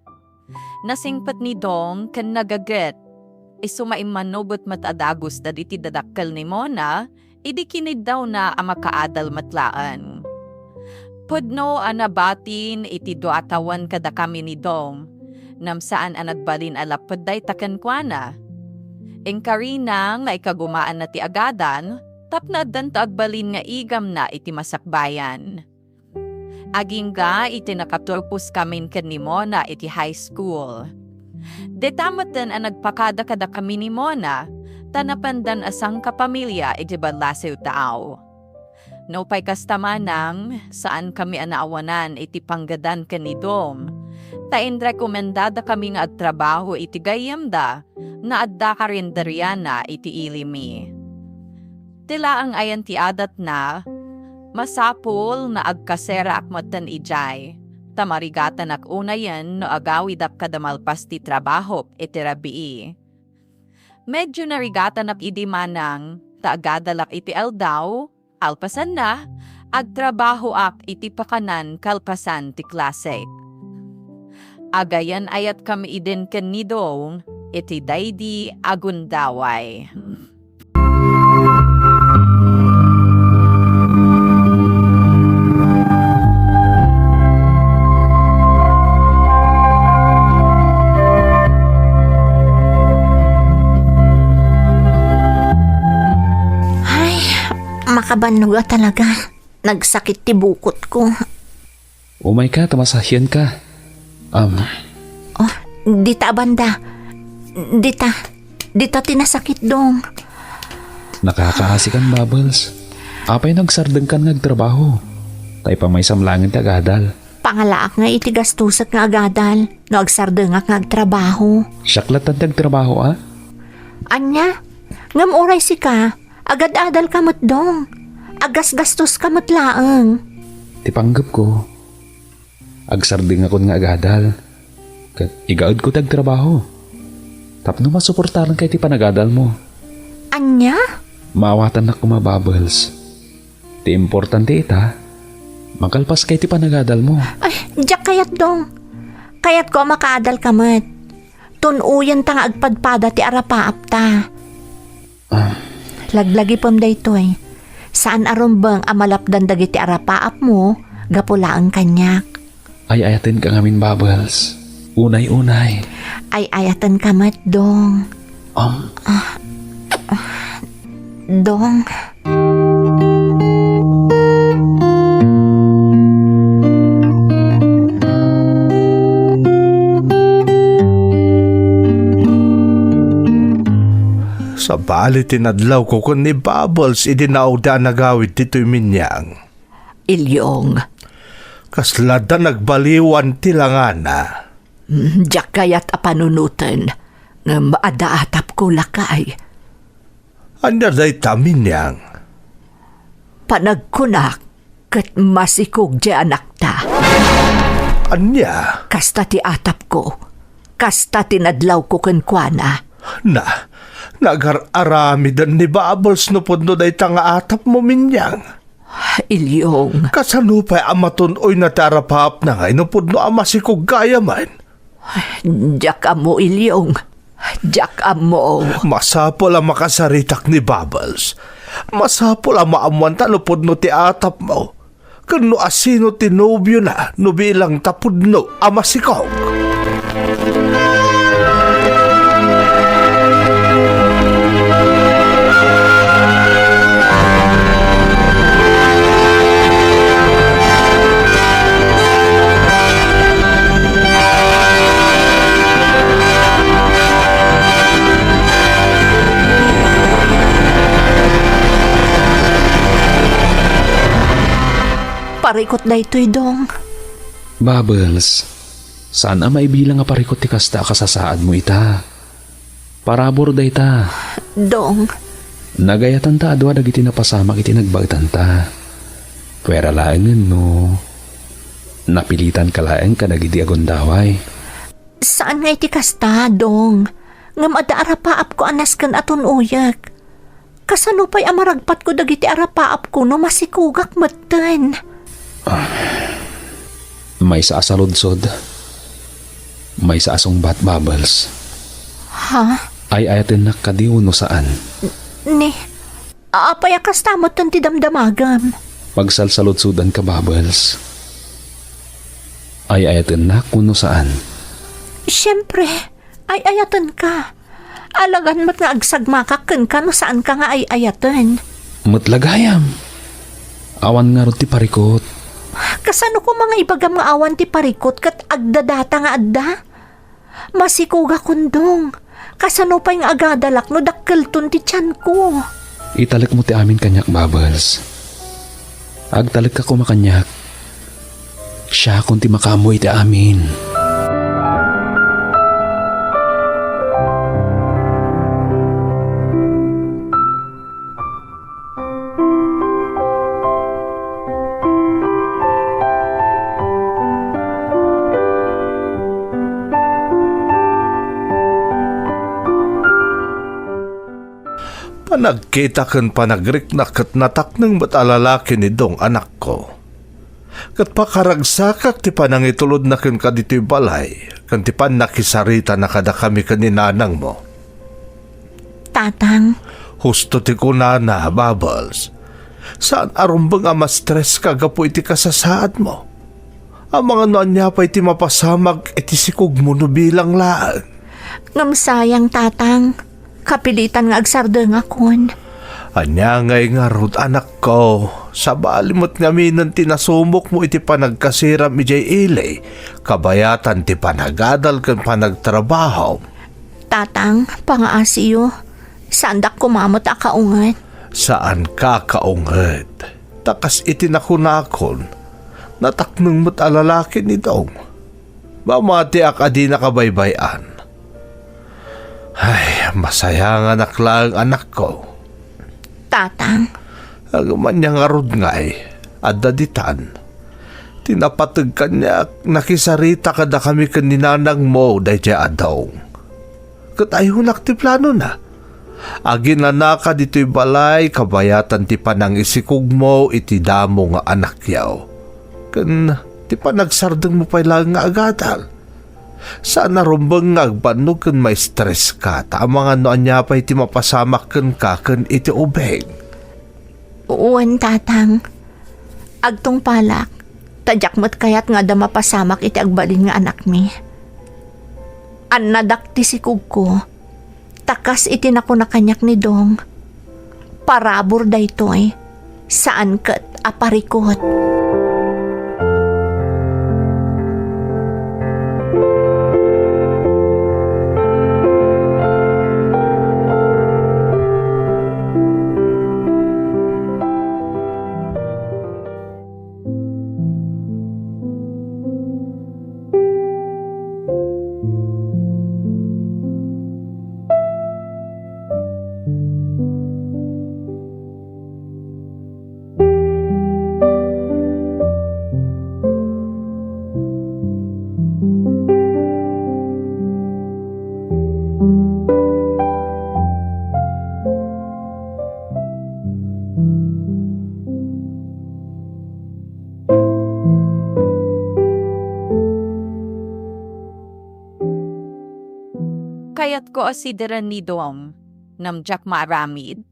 nasingpet ni Dong ken nagaget. Isu maimmannubot met a dagus dagiti dadakkel ni Mona, idi kiniddawna a makaadal met laeng. Pudno a nabatin iti dua a tawen kadakami ni Dong, ngem saan a nagbalin a lapped dayta kenkuana. Inkarina nga ikagumaanna ti agadal tapno addanto agbalin nga igamna iti masakbayan. Agingga iti nakaturposkamin ken ni Mona iti high school. Dita metten a nagpakada kadakami ni Mona, ta napandan a sangkapamilia iti ballasiw taaw. Nupay kasta manang, saankami a naawanan iti panggedan ken ni Dong, ta inrekomendadakami nga agtrabaho iti gayyemda nga adda karinderiana iti ilimi. Ti laeng ayan ti adatna, masapul nga agkaseraak metten idiay, ta marigatanak unayen no agawidak kada malpas ti trabahok iti rabii. Medyo narigatanak idi manang, ta agadalak iti aldaw, alpasanna, agtrabahoak iti pakanan kalpasan ti klasek. Agayan-ayatkami idin ken ni Dong iti daydi a gundaway. Ay, makabannog a talaga. Nagsakit ti bukotko. Umayka, ta masahienka. Am. Oh, dita a banda. Dita. Dita ti nasakit, Dong. Nakakaasikan, Bubbles. Apay no agsardengkan nga agtrabaho? Ta ipamaysam laengen ti agadal. Pangalaak nga iti gastosek nga agadal no agsardengak nga agtrabaho. Siak lattan ti agtrabaho, a? Ania? Ngem uray sika, agad-adalka met, Dong. Aggasgastoska met laeng. Ti panggepko, agsardengakon nga agadal. Ket igaedko ti agtrabaho. Tapno masuportaranka iti panagadalmo. Ania? Maawatannak koma, Bubbles. Ti importante ita, makalpaska iti panagadalmo. Ay, diak kayat, Dong. Kayatko a makaadalka met. Tun-oyenta nga agpadpada ti arapaapta. Ah. Laglagipem daytoy. Saan a rumbeng a malapdan dagiti arapaapmo gapu laeng kaniak. Ay-ayatenka ngamin, Bubbles. Unay-unay. Ay-ayatenka met, Dong. Um. Ah, ah, Dong. Sabali ti nadlawko ken ni Bubbles idi naawda a nagawid ditoy Minyang. Ilyong. Kasla da nagbaliwan ti langana. Mm, diak kayat a panunoten, ngem adda atapko, lakay. Ania dayta, Minyang? Panagkunak ket masikog ti anakta. Ania? Kasta ti atapko. Kasta ti nadlawko kenkuana. Na, nagar-aramiden ni Bubbles no pudno dayta nga atapmo, Minyang. Ilyong. Kasano pay a matun-oyna ti arapaapna ngay no pudno a masikog gayam? Diak ammo, Ilyong. Diak ammo. Masapul a makasaritak ni Bubbles. Masapul a maammoanta no pudno ti atapmo. Ken no asino ti nobiona no bilang ta pudno a masikog. Parikut daytoy, Dong. Bubbles, saan a maibilang a parikut ti kasta a kasasaadmo ita. Parabur dayta. Dong. Nagayatan ta a dua dagiti napasamak iti nagbaetanta. Puera laengen no napilitanka laeng kadagidi a gundaway. Saan nga iti kasta, Dong. Ngem adda arapaapko a nasken a tun-oyek. Kasano pay a maragpatko dagiti arapaapko no masikogak metten? Ah, maysa a saludsod. Maysa a sungbat, Bubbles. Ha? Ay-ayatennak kadi wenno saan? Ni, Apay a kasta metten ti damdamagam? Pagsalsaludsodanka, Bubbles. Ay-ayatennak wenno saan? Siempre, ay-ayatenka. Alagad met nga agsagmakak kenka no saanka nga ay-ayaten. Met la gayam. Awan ngarud ti parikut. Kasano koma nga ibagam nga awan ti parikut ket agdadata nga adda? Masikogakon, Dong. Kasano pay nga agadalak no dakkelton ti tianko? Italekmo ti amin kaniak, Bubbles. Agtalekka koma kaniak. Siakon ti makaammo iti amin. Panagkita ken panagrikna ket natakneng met a lalaki ni Dong, anakko. Ket pakaragsakak ti panangitulodna kenka ditoy balay ken ti pannakisaritana kadakami ken ni nanangmo. Tatang. Husto ti kunana, Bubbles. Saan a rumbeng a ma-stress ka gapu iti kasasaadmo. Amangan no ania pay ti mapasamak iti sikogmo no bilang laeng. Ngem sayang, Tatang. Kapilitan nga agsardengakon. Ania ngay ngarud, anakko? Sabali met ngaminen ti nasumokmo iti panagkasiram idiay ili, kabayatan ti panagadal ken panagtrabaho. Tatang, pangaasiyo. Saandak koma met a kaunget. Saanka kaunget. Ta kas iti nakunakon, natakneng met a lalaki ni Dong. Mamatiak a dinaka baybay-an. Ay, masayanganak laeng, anakko. Tatang. Ngem ania ngarud ngay, adda ditan. Ti napateg kaniak, nakisarita kadakami ken ni nanangmo daydiay a Dong. Ket ayonak ti planona. Aginanaka ditoy balay kabayatan ti panangisikogmo iti damo nga anakyo. Ken ti panagsardengmo pay laeng nga agadal. Saan a rumbeng nga agbannog ken maistreska ta amangan no ania pay ti mapasamak kenka ken iti ubing. Wen, Tatang. Agtungpalak, ta diak met kayat nga adda mapasamak iti agbalin nga anakmi. Annadak ti sikogko, ta kas iti nakuna kaniak ni Dong, parabur daytoy, saan ket a parikut. Kayatko a sideren ni Dong, ngem diak maaramid,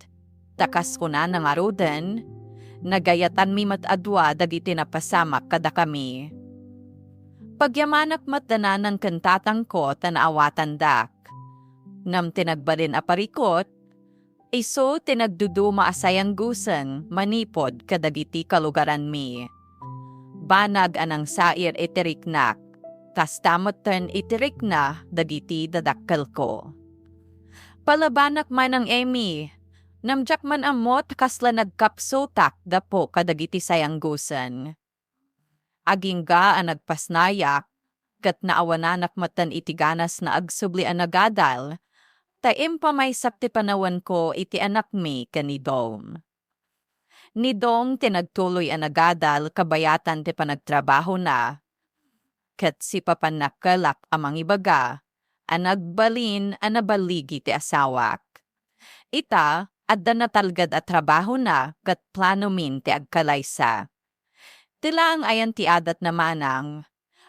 ta kas kunana ngaruden, nagayatanmi met a dua dagiti napasamak kadakami. Pagyamanak met da nanan ken tatangko ta naawatandak. Ngem ti nagbalin a parikut, isu ti nagduduma a sayanggusen manipud kadagiti kalugaranmi. Banag a nangsair iti riknak, kasta metten iti rikna dagiti dadakkelko. Palabanak man, Amy, ngem diak man ammo ta kasla nagkapsutak gapu kadagiti sayanggusen. Agingga a nagpasnayak, ket naawananak metten iti ganas nga agsubli a nagadal, ta impamaysak ti panawenko iti anakmi ken ni Dong. Ni Dong ti nagtuloy a nagadal kabayatan ti panagtrabahona, ket sipapannakkelak a mangibaga a nagbalin a naballigi ti asawak. Ita, adda natalged a trabahona ket planomin ti agkalaysa. Ti laeng ayan ti adatna, manang,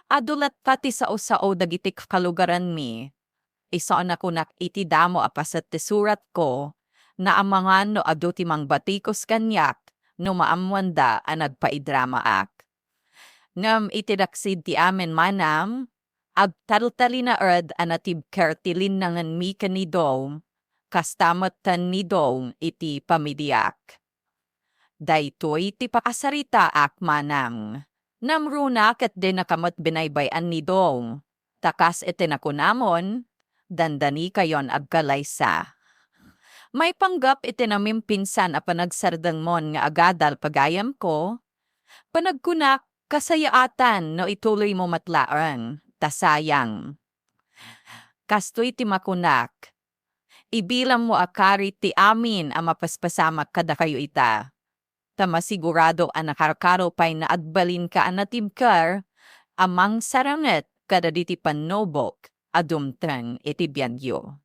adu latta ti sao-sao dagiti kalugaranmi. Isu a nakunak iti damo a paset ti suratko, naamangan no adu ti mangbatikos kaniak no maammoanda a nagpaidramaak. Ngem iti daksid ti amin manang, agtaltalinaed a natibker ti linnangenmi ken ni Dong, kasta metten ni Dong iti pamiliak. Daytoy ti pakasaritaak manang. Namruna ket dinaka met binaybay-an ni Dong. Ta kas iti nakunamon, dandanikayon agkalaysa. Maipanggep iti namimpinsan a panagsardengmon nga agadal pagayamko, panagkunak, kasayaatan no ituloymo met laeng, ta sayang. Kastoy ti makunak, ibilammo a kari ti amin a mapaspasamak kadakayo ita. Ta masigurado a nakarkaro pay nga agbalinka a natibker a mangsaranget kadagiti pannubok a dumteng iti biagyo.